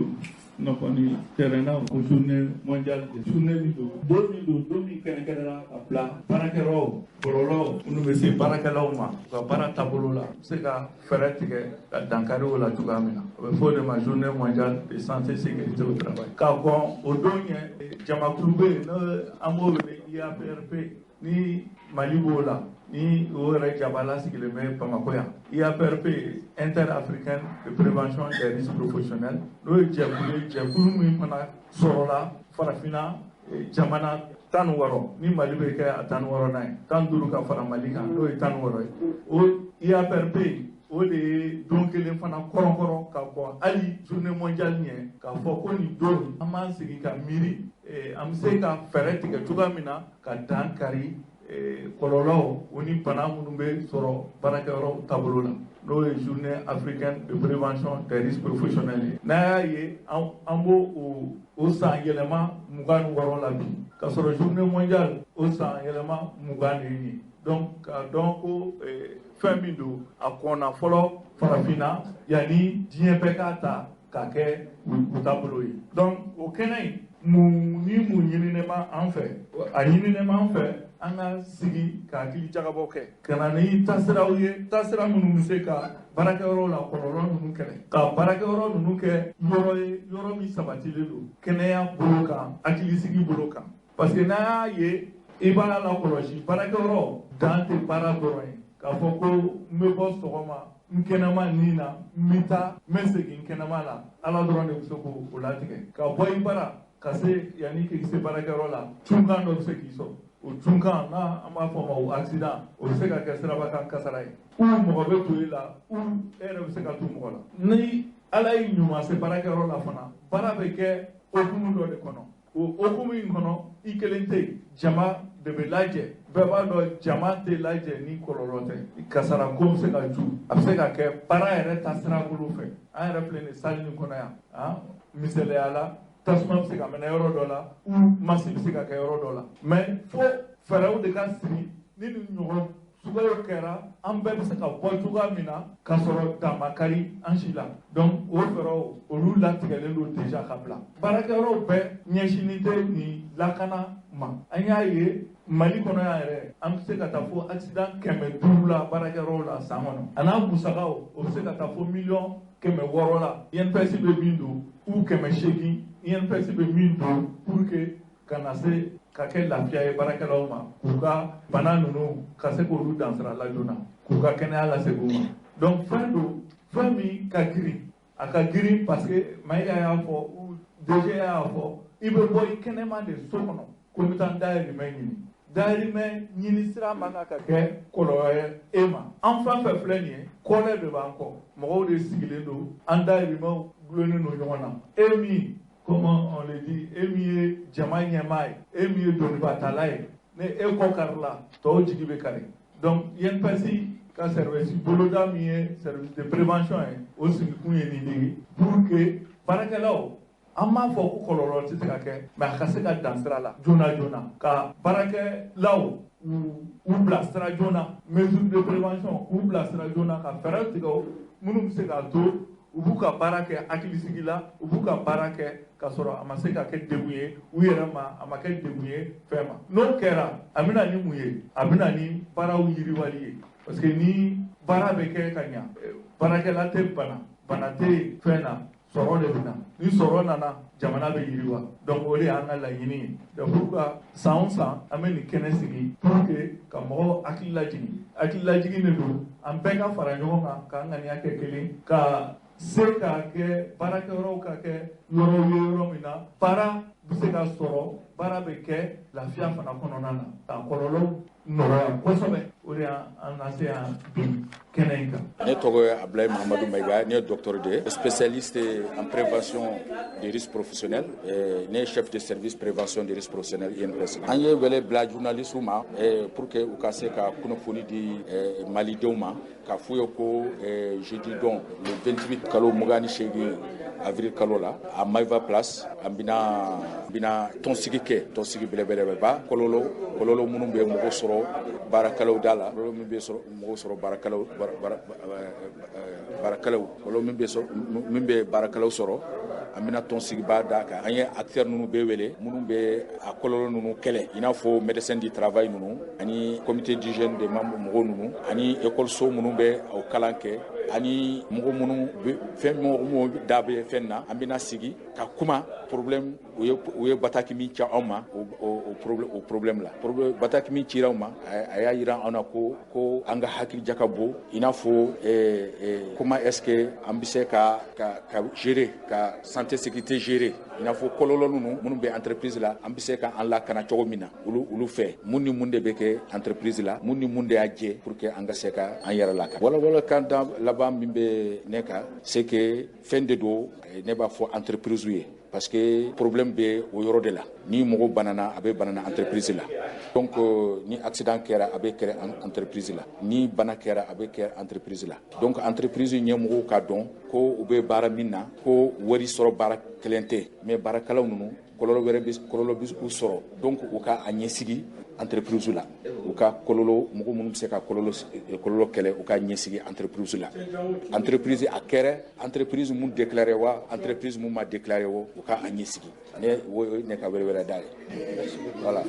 kunnafoni tɛrɛnna o journée mondiale de journée min don, don min don, don min kɛrɛnkɛrɛnna ka bila baarakɛyɔrɔw kɔlɔlɔ minnu bɛ se baarakɛlaw ma u ka baara taabolo la, u bɛ se ka fɛɛrɛ tigɛ ka dankari o la cogoya min na, o bɛ fɔ o de ma journée mondiale de santé sécurité au travail. K'a kɔn o don ɲɛ, jamakulu bɛ yen, n'o an b'o wele IAPRP, ni Mali b'o la, ni o yɛrɛ jabala sigilen bɛ Bamakɔ yan. IAPRP, Inter-africaine de prévention des risques professionnels, n'o ye jɛkulu ye, jɛkulu min fana sɔrɔla farafinna jamana 16, ni Mali bɛ kɛ a 16nan ye, 15 ka fara Mali kan, n'o ye 16 ye. O IAPRP o de ye don kelen fana kɔrɔnkɔrɔ ka kɔn hali journée mondiale ɲɛ, k'a fɔ ko nin don an b'an sigi ka miiri, an bɛ se ka fɛɛrɛ tigɛ cogoya min na ka dan kari kɔlɔlɔw o ni bana minnu bɛ sɔrɔ baarakɛyɔrɔ taabolo la, n'o ye journée africaine de prévention des risques professionnels ye. N'a y'a ye an b'o o san yɛlɛma 26 la bi, k'a sɔrɔ journée mondiale o san yɛlɛma 20 de ye. Donc k'a dɔn ko fɛn min don, a kɔnna fɔlɔ farafinna yanni diɲɛ bɛɛ k'a ta k'a kɛ u taabolo ye. Donc o kɛnɛ in, mun ni mun ɲininen b'an fɛ? A ɲininen b'an fɛ an ka sigi ka hakili jagabɔ kɛ ka na ni taasiraw ye, taasira minnu bɛ se ka baarakɛyɔrɔ la kɔlɔlɔ ninnu kɛlɛ, ka baarakɛyɔrɔ ninnu kɛ yɔrɔ ye, yɔrɔ min sabatilen don kɛnɛya bolo kan, hakilisigi bolo kan. Parce que n'an y'a ye, i b'a lakɔlɔsi, baarakɛyɔrɔ dan tɛ baara dɔrɔn ye, k'a fɔ ko n bɛ bɔ sɔgɔma n kɛnɛma nin na, n bɛ taa n bɛ segin kɛnɛma la, Ala dɔrɔn de bɛ se k'o latigɛ. Ka bɔ i bara ka se yanni k'i se baarakɛyɔrɔ la, cunkan dɔ bɛ se k'i sɔrɔ. O cunkan, n'a an b'a fɔ o ma o accident, o bɛ se ka kɛ sirabakan kasara ye, ou mɔgɔ bɛ to e la, ou e yɛrɛ bɛ se ka to mɔgɔ la. Ni Ala y'i ɲuman se baarakɛyɔrɔ la fana, baara bɛ kɛ hokumu dɔ de kɔnɔ. O hokumu in kɔnɔ, i kelen tɛ yen, jama de bɛ lajɛ. Bɛɛ b'a dɔn jama tɛ lajɛ ni kɔlɔlɔ tɛ. Kasara ko bɛ se ka ju, a bɛ se ka kɛ baara yɛrɛ taasira bolo fɛ. An yɛrɛ filɛ nin salle nin kɔnɔ yan, misaliya la, tasuma bɛ se ka mɛnɛ yɔrɔ dɔ la, ou masi bɛ se ka kɛ yɔrɔ dɔ la. Mais fo fɛɛrɛw de ka sigi ni nin ɲɔgɔn Sugaro kɛra, an bɛɛ bɛ se ka bɔ cogoya min na k'a sɔrɔ dan ma kari an si la. Donc o fɛɛrɛw, olu latigɛlen don déjà ka bila. Baarakɛyɔrɔw bɛɛ ɲɛsinnen tɛ nin lakana ma. An y'a ye Mali kɔnɔ yan yɛrɛ, an bɛ se ka taa fo accident 500 la baarakɛyɔrɔw la san kɔnɔ. A n'a musakaw, o bɛ se ka taa fo 600 000 000 la. INPS bɛ min don ou 800, INPS bɛ min don pour que ka na se ka kɛ lafiya ye baarakɛlaw ma, k'u ka bana ninnu ka se k'olu dansira la joona, k'u ka kɛnɛya lasegin u ma. Donc fɛn don, fɛn min ka girin, a ka girin, parce que Mayiga y'a fɔ ou DG y'a fɔ, i bɛ bɔ i kɛnɛma de so kɔnɔ ko n bɛ taa n dahirimɛ ɲini. Dahirimɛ ɲini sira man kan ka kɛ kɔlɔlɔ ye e ma. An fɛn fɛn filɛ nin ye, kɔlɛ de b'an kɔ, mɔgɔw de sigilen don, an dahirimɛw gulonnen don ɲɔgɔn na. E min, comment on le dit, e min ye jama ɲɛmaa ye, e min ye donibatala ye, ni e kɔ karila, tɔw jigi bɛ kari. Donc INPS ka service boloda min ye service de prévention ye, o sigikun ye nin de ye, pour que baarakɛlaw, an m'a fɔ ko kɔlɔlɔ tɛ se ka kɛ, mais a ka se ka dan sira la joona joona, ka baarakɛlaw u bilasira joona, mesure de prévention, k'u bilasira joona, ka fɛɛrɛ tigɛ minnu bɛ se k'a to u b'u ka baara kɛ hakilisigi la, u b'u ka baara kɛ k'a sɔrɔ a ma se ka kɛ degun ye u yɛrɛ ma, a ma kɛ degun ye fɛn ma. N'o kɛra, a bɛ na ni mun ye? A bɛ na ni baaraw yiriwali ye, parce que ni baara bɛ kɛ ka ɲa, baarakɛla tɛ bana, bana tɛ yen fɛn na, sɔrɔ de bɛ na. Ni sɔrɔ nana, jamana bɛ yiriwa. Donc o de y'an ka laɲini ye. Donc pourquoi san o san an bɛ nin kɛnɛ sigi? Pour que ka mɔgɔw hakili lajigin. Hakili lajigin de don, an bɛɛ ka fara ɲɔgɔn kan k'an ŋaniya kɛ kelen, ka se ka kɛ baarakɛyɔrɔw ka kɛ yɔrɔw ye, yɔrɔ min na baara bɛ se ka sɔrɔ, baara bɛ kɛ lafiya fana kɔnɔna na, ka kɔlɔlɔ nɔgɔya kosɛbɛ. O de y'an lase yan bi kɛnɛ in kan. Ne tɔgɔ ye Ablaye Mahamadou Maïga, ne ye docteur de ye, spécialiste en prévention des risques professionnels. Ne ye chef de service prévention des risques professionnels INPS. An ye wele bila journaliste ma pour que u ka se ka kunnafoni di malidenw ma, k'a f'u ye ko jeudi don, le 28, kalo 28 avril kalo la, à Maïva Place, an bɛna tɔnsigi kɛ, tɔnsigi belebeleba, kɔlɔlɔ minnu bɛ mɔgɔ sɔrɔ baarakɛlaw da la, kɔlɔlɔ min bɛ sɔrɔ mɔgɔ sɔrɔ baarakɛlaw, baarakɛlaw, kɔlɔlɔ min bɛ sɔrɔ, min bɛ baarakɛlaw sɔrɔ. An bɛna tɔnsigiba da kan. An ye acteurs ninnu bɛɛ wele minnu bɛ a kɔlɔlɔ ninnu kɛlɛ, i n'a fɔ médecin du travail ninnu, ani comité d'hygiène des membres mɔgɔw ninnu, ani école minnu bɛ o kalan kɛ, ani mɔgɔ minnu bɛ fɛn, mɔgɔ minnu da bɛ fɛn na. An bɛna sigi ka kuma problème u ye bataki min ci anw ma, o problème la, problème bataki min cira anw ma, a y'a yira anw na ko an ka hakili jakabɔ, i n'a fɔ comment est-ce que an bɛ se ka gérer, ka santé sécurité gérer, i n'a fɔ kɔlɔlɔ ninnu minnu bɛ entreprise la, an bɛ se ka an lakana cogo min na olu fɛ, mun ni mun de bɛ kɛ entreprise la, mun ni mun de y'a jɛ, pour que an ka se ka an yɛrɛ lakana. Wala kan da laban min bɛ ne kan, c'est que fɛn de don, ne b'a fɔ entreprise ye, parce que problème bɛ o yɔrɔ de la. Ni mɔgɔ banana, a bɛ banana entreprise la. Donc ni accident kɛra, a bɛ kɛra entreprise la. Ni bana kɛra, a bɛ kɛ entreprise la. Donc entreprise ɲɛmɔgɔw ka dɔn ko u bɛ baara min na, ko wari sɔrɔ baara kelen tɛ, mais baarakɛlaw ninnu, kɔlɔlɔ wɛrɛ bɛ, kɔlɔlɔ bɛ u sɔrɔ. Donc u ka a ɲɛsigi entreprise la, u ka kɔlɔlɔ, mɔgɔ minnu bɛ se ka kɔlɔlɔ kɛlɛ, u ka ɲɛsigi entreprise la. Entreprise a kɛra entreprise mun déclaré wa, entreprise mun ma déclaré wo, u ka a ɲɛsigi. Ne o ye ne ka welewele da ye, voilà.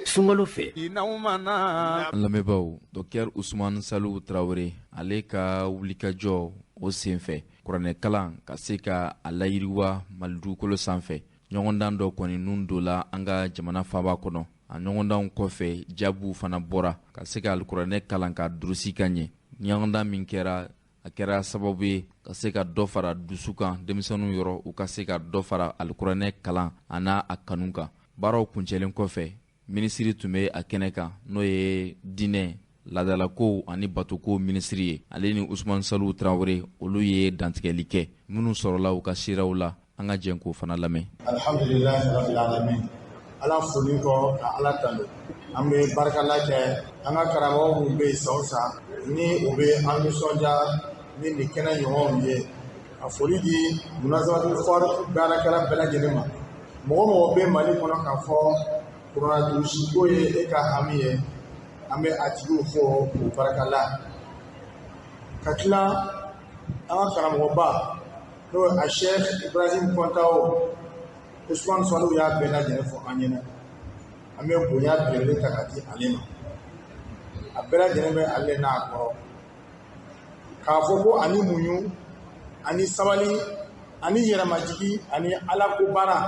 Sunkalo fɛ. An lamɛnbaaw, docteur Usumani Saliu Tarawele, ale ka wulikajɔ o senfɛ, kuranɛkalan ka se ka a layiriwa Mali dugukolo sanfɛ, ɲɔgɔndan dɔ kɔni nun donna an ka jamana faaba kɔnɔ. A ɲɔgɔndanw kɔfɛ, jaabiw fana bɔra, ka se ka alikuranɛ kalan ka durusi ka ɲɛ. Ɲɔgɔndan min kɛra, a kɛra sababu ye ka se ka dɔ fara dusu kan denmisɛnninw yɔrɔ, u ka se ka dɔ fara alikuranɛ kalan a n'a a kanu kan. Baaraw kuncɛlen kɔfɛ, minisiri tun bɛ a kɛnɛ kan, n'o ye diinɛ, ladalakow ani batuko minisiri ye. Ale ni Usumani Saliu Tarawele, olu ye dantigɛli kɛ minnu sɔrɔla u ka siraw la. An ka jɛn k'o fana lamɛn. Alhamdulilahi rabbil alamin. Ala foli kɔ, ka Ala tanu, an bɛ barikala kɛ an ka karamɔgɔ minnu bɛ yen san o san ni u bɛ an nisɔndiya ni nin kɛnɛ ɲɔgɔnw ye. Ka foli di Munazamatul Foire baarakɛla bɛɛ lajɛlen ma. Mɔgɔ mɔgɔ bɛ Mali kɔnɔ k'a fɔ kuranɛ ko ye e ka hami ye. An bɛ a tigiw fo k'u barikala. Ka tila an ka karamɔgɔba n'o ye a Sheikh Ibrahim Kɔntawo, Usman Salihu y'a bɛɛ lajɛlen fɔ an ɲɛna. An bɛ bonya belebele ta k'a di ale ma. A bɛɛ lajɛlen bɛ ale n'a kɔrɔ. K'a fɔ ko ani muɲu, ani sabali, ani yɛrɛmajigi, ani Ala ko baara.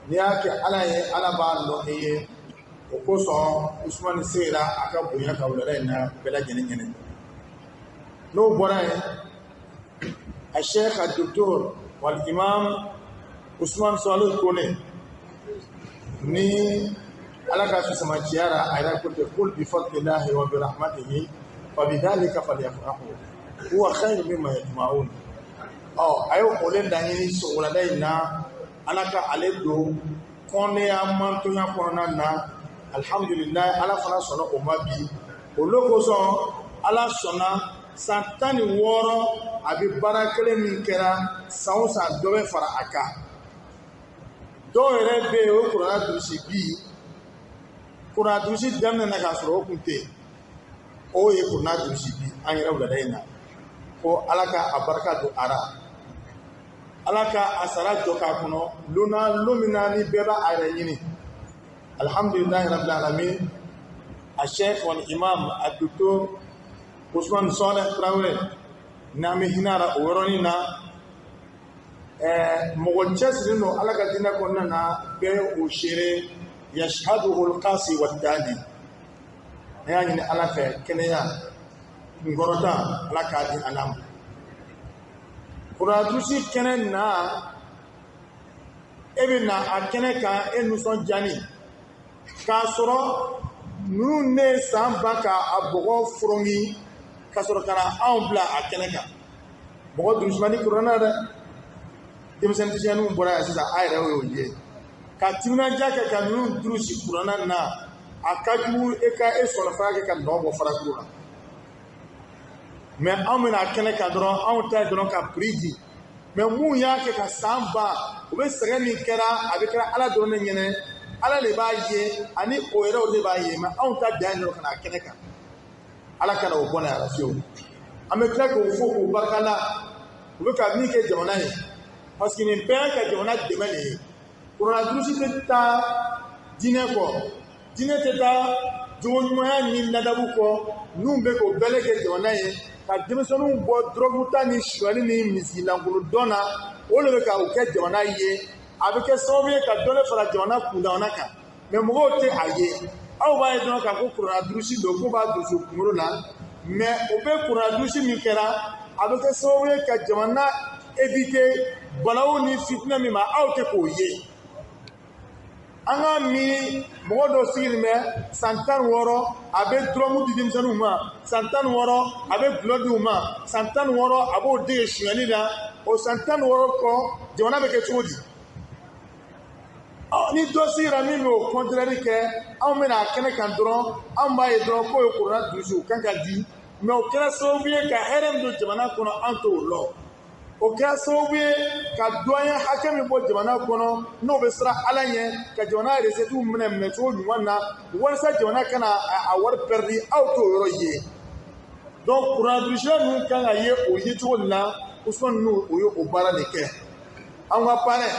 N'i y'a kɛ Ala ye, Ala b'a lɔn i ye. O kosɔn Usman sera a ka bonya ka wulada in na bɛɛ lajɛlen ɲɛna. N'o bɔra yen, a Sheikh a Docteur wal Imam Usman Salihu Kone, ni Ala ka fisamanciya la, a yɛrɛ ko ten: qul bi fadlillahi wa bi rahmatihi fa bidhalika falyafrahu huwa khairu mimma yajma'un. Ɔ, a ye o le laɲini wulada in na, Ala ka ale don kɔnɛya mantonya kɔnɔna na. Alhamdulilayi, Ala fana sɔnna o ma bi. O lo kosɔn Ala sɔnna san 16 a bɛ baara kelen min kɛra, san o san dɔ bɛ fara a kan. Dɔw yɛrɛ bɛ yen, o ye kuranna durusi bi. Kuranna durusi daminɛna k'a sɔrɔ o kun tɛ yen. O ye kuranna durusi bi an yɛrɛ wulada in na. Ko Ala ka a barika don a la. Ala ka a sara jɔ k'a kɔnɔ lon na, lon min na ni bɛɛ b'a a yɛrɛ ɲini. Alhamdulilayi rabbil alamin. A Sheikh wal Imam a Docteur Usman Saleh Traoré, n'an bɛ hinɛ a la o yɔrɔnin na. Mɔgɔ cɛsirilen don Ala ka diinɛ kɔnɔna na, bɛɛ y'o seere, yashhaduhu al-qasi wad-dani. An y'a ɲini Ala fɛ, kɛnɛya kunkɔrɔta, Ala k'a di an ma. Kurandurusi kɛnɛ na, e bɛ na a kɛnɛ kan, e nisɔndiyani k'a sɔrɔ ninnu ne ye san ban ka a bɔgɔ forongi ka sɔrɔ ka na anw bila a kɛnɛ kan. Mɔgɔ durusimani kuranna dɛ, denmisɛnnin fitininw bɔra yan sisan, a yɛrɛ y'o ye ka timinadiya kɛ ka ninnu durusi kuranna na. A ka jugu e ka e sɔrɔ fara kɛ ka nɔ bɔ farakuru la. Mɛ anw bɛna a kɛnɛ kan dɔrɔn, anw ta ye dɔrɔn ka prix di. Mɛ mun y'a kɛ ka san ban, o bɛ sɛgɛn min kɛra, a bɛ kɛra Ala dɔrɔn de ɲɛnɛ. Ala de b'a ye, ani o yɛrɛw de b'a ye. Mɛ anw ta dan ye dɔrɔn ka na a kɛnɛ kan. Ala kana o bɔnɛ a la fiyewu. An bɛ tila k'o fo k'o barika la, u bɛ ka min kɛ jamana ye, parce que nin bɛɛ ka jamana dɛmɛ de ye. Kuranna durusi tɛ taa diinɛ kɔ, diinɛ tɛ taa jogoɲumanya ni ladabu kɔ. Ninnu bɛ k'o bɛɛ kɛ jamana ye, ka denmisɛnninw bɔ dɔrɔgu ta ni sonyali ni misilankolon dɔn na. O de bɛ ka o kɛ jamana ye. A bɛ kɛ sababu ye ka dɔ fara jamana kundamana kan. Mɛ mɔgɔw tɛ a ye. Aw b'a ye dɔrɔn k'a fɔ kuranna durusi don, k'u b'a durusi kunkolo la. Mɛ o bɛ kuranna durusi min kɛra, a bɛ kɛ sababu ye ka jamana éviter balawu ni fitinɛ min ma, aw tɛ k'o ye. An ka miiri, mɔgɔ dɔ sigilen bɛ san 16, a bɛ dɔrɔgu di denmisɛnninw ma, san 16 a bɛ gulɔ di u ma, san 16 a b'o dege sonyali la. O san 16 kɔ, jamana bɛ kɛ cogo di? Ɔ, ni dɔ sigira min bɛ o contraire kɛ, anw bɛna a kɛnɛ kan dɔrɔn, anw b'a ye dɔrɔn k'o ye kuranna durusi, o kan ka di. Mɛ o kɛra sababu ye ka hɛrɛ min don jamana kɔnɔ, an t'o lɔ. O kɛra sababu ye ka dɔnya hakɛ min bɔ jamana kɔnɔ, n'o bɛ siran Ala ɲɛ, ka jamana recette minɛ minɛcogo ɲuman na, walasa jamana kana a wari perdre, aw t'o yɔrɔ ye. Donc kuranna durusila ninnu kan ka ye o ye cogo de la. Usman ninnu, o ye o baara de kɛ. An ka parrain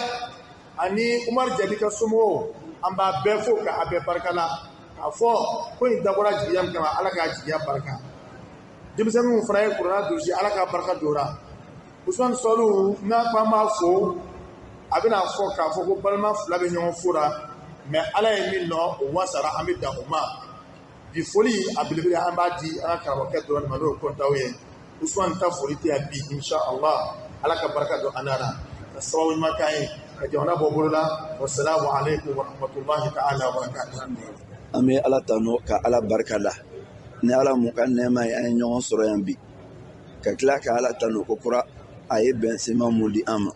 ani Umar Jabi ka somɔgɔw, an b'a bɛɛ fo ka a bɛɛ barika la, k'a fɔ ko in dabɔra jigiya min kama, Ala k'a jigiya barika. Denmisɛnninw fana ye kuranna durusi, Ala ka barika don o la. Usman Salihu n'a ko an b'a fo, a bɛna fɔ k'a fɔ ko balima fila bɛ ɲɔgɔn fo la. Mɛ Ala ye min lɔn, o wasara, an bɛ dan o ma bi. Foli a belebele, an b'a di an ka karamɔgɔkɛ dɔrɔn ma, n'o ye Kɔntaw ye. Usman ta foli tɛ yan bi. Insha Allah, Ala ka barika don an na, ka sababu ɲuman k'an ye, ka jamana bɔ bolo la. Wasalamu aleykum wa rahmatulahi ta'ala wa barakatuh. An bɛ Ala tanu ka Ala barika da ni Ala mun ka nɛɛma ye an ye ɲɔgɔn sɔrɔ yan bi, ka tila ka Ala tanu ko kura, a ye bɛnsenma mun di an ma.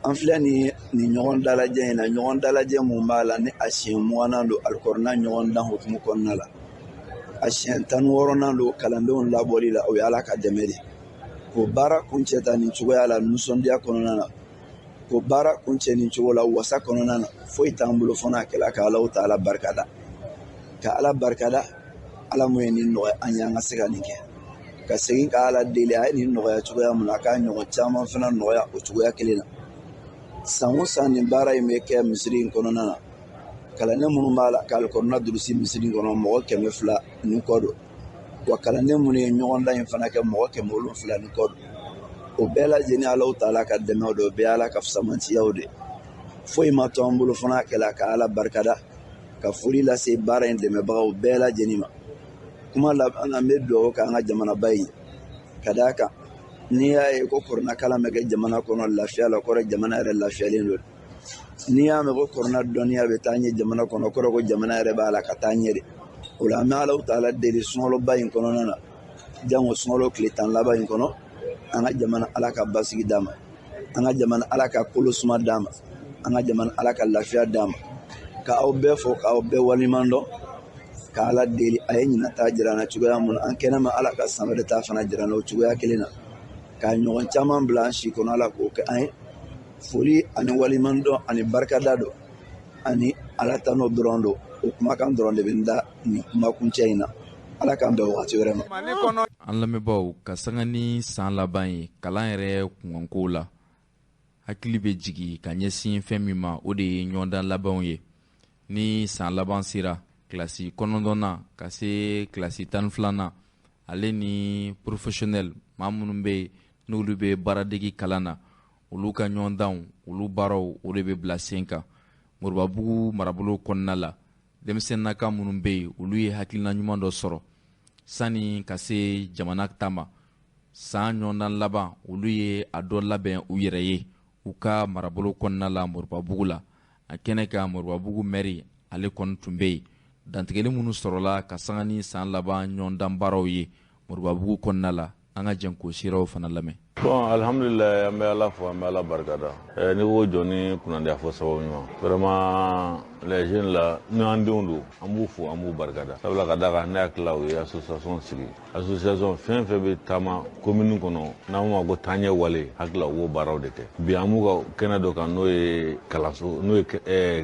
An filɛ ni nin ɲɔgɔn dalajɛ in na, ɲɔgɔn dalajɛ mun b'a la ni a siɲɛ 20nan don alikɔrɔna ɲɔgɔn dan hukumu kɔnɔna la, a siɲɛ 16nan don kalandenw labɔli la. O ye Ala ka dɛmɛ de k'o baara kuncɛ ta nin cogoya la, nisɔndiya kɔnɔna na, k'o baara kuncɛ nin cogo la, wasa kɔnɔna na. Foyi t'an bolo fɔ n'a kɛla ka Alahu taala barika da, ka Ala barika da. Ala mun ye nin nɔgɔya an ye an ka se ka nin kɛ, ka segin ka Ala deli a ye nin nɔgɔya cogoya mun na, a k'a ɲɔgɔn caman fana nɔgɔya o cogoya kelen na. San o san nin baara in bɛ kɛ misiri in kɔnɔna na. Kalanden minnu b'a la k'alikɔrɔna durusi misiri in kɔnɔ, mɔgɔ 200 ni kɔ don. Wa kalanden minnu ye ɲɔgɔndan in fana kɛ, mɔgɔ 700 ni kɔ don. O bɛɛ lajɛlen Alahu taala ka dɛmɛw de, o bɛɛ Ala ka fisamantiyaw de. Foyi ma to an bolo fana kɛla ka Ala barikada, ka foli lase baara in dɛmɛbagaw bɛɛ lajɛlen ma. Kuma laban na, n bɛ dugawu kɛ an ka jamanaba in, ka d'a kan n'i y'a ye ko kɔrɔna kalan bɛ kɛ jamana kɔnɔ lafiya la, kɔrɔ jamana yɛrɛ lafiyalen don. N'i y'a mɛn ko kɔrɔna dɔnniya bɛ taa ɲɛ jamana kɔnɔ, kɔrɔ ko jamana yɛrɛ b'a la ka taa ɲɛ de. O la an bɛ Alahu taala deli sunkaloba in kɔnɔna na, jango sunkalo tile 10 laban in kɔnɔ, an ka jamana Ala ka basigi d'a ma, an ka jamana Ala ka kolo suma d'a ma, an ka jamana Ala ka lafiya d'a ma. Ka aw bɛɛ fo, k'aw bɛɛ waleɲuman dɔn, ka Ala deli a ye ɲinan ta jira an na cogoya mun na, an kɛnɛ ma Ala ka san wɛrɛ ta fana jira an na o cogoya kelen na, k'a ɲɔgɔn caman bila an si kɔnɔ, Ala k'o kɛ an ye. Foli ani waleɲuman dɔn ani barikada don ani Ala tanu dɔrɔn don. O kumakan dɔrɔn de bɛ n da nin kumakuncɛ in na. Ala k'an bɛn wagati wɛrɛ ma. An lamɛnbaaw, ka sanga ni san laban ye kalan yɛrɛ kunkankow la, hakili bɛ jigin ka ɲɛsin fɛn min ma, o de ye ɲɔgɔndan labanw ye. Ni san laban sera kilasi 9nan ka se kilasi 12nan, ale ni professionnel maa minnu bɛ yen n'olu bɛ baaradegi kalan na, olu ka ɲɔgɔndanw, olu baaraw, o de bɛ bila sen kan. Moribabugu marabolo kɔnɔna la, denmisɛnninnaka minnu bɛ yen, olu ye hakilina ɲuman dɔ sɔrɔ sani ka se jamana ta ma. San ɲɔgɔndan laban, olu ye a dɔ labɛn u yɛrɛ ye u ka marabolo kɔnɔna la Moribabugu la. A kɛnɛ kan, Moribabugu mɛri ale kɔni tun bɛ yen. Dantigɛli minnu sɔrɔla ka sanga ni san laban ɲɔgɔndan baaraw ye Moribabugu kɔnɔna la, an ka jɛn k'o siraw fana lamɛn. Bon, alhamdulillah, an bɛ Ala fo, an bɛ Ala barikada. N'i ko jɔ ni kunnadiya fɔ sababu ɲuman, vraiment les jeunes là, n'an denw don, an b'u fo, an b'u barikada. Sabula ka d'a kan, ne hakili la, u ye association sigi. Association fɛn fɛn bɛ taama commune kɔnɔ, n'an b'o ma ko taaɲɛ wale, hakili la u b'o baaraw de kɛ. Bi an b'u ka kɛnɛ dɔ kan, n'o ye kalanso, n'o ye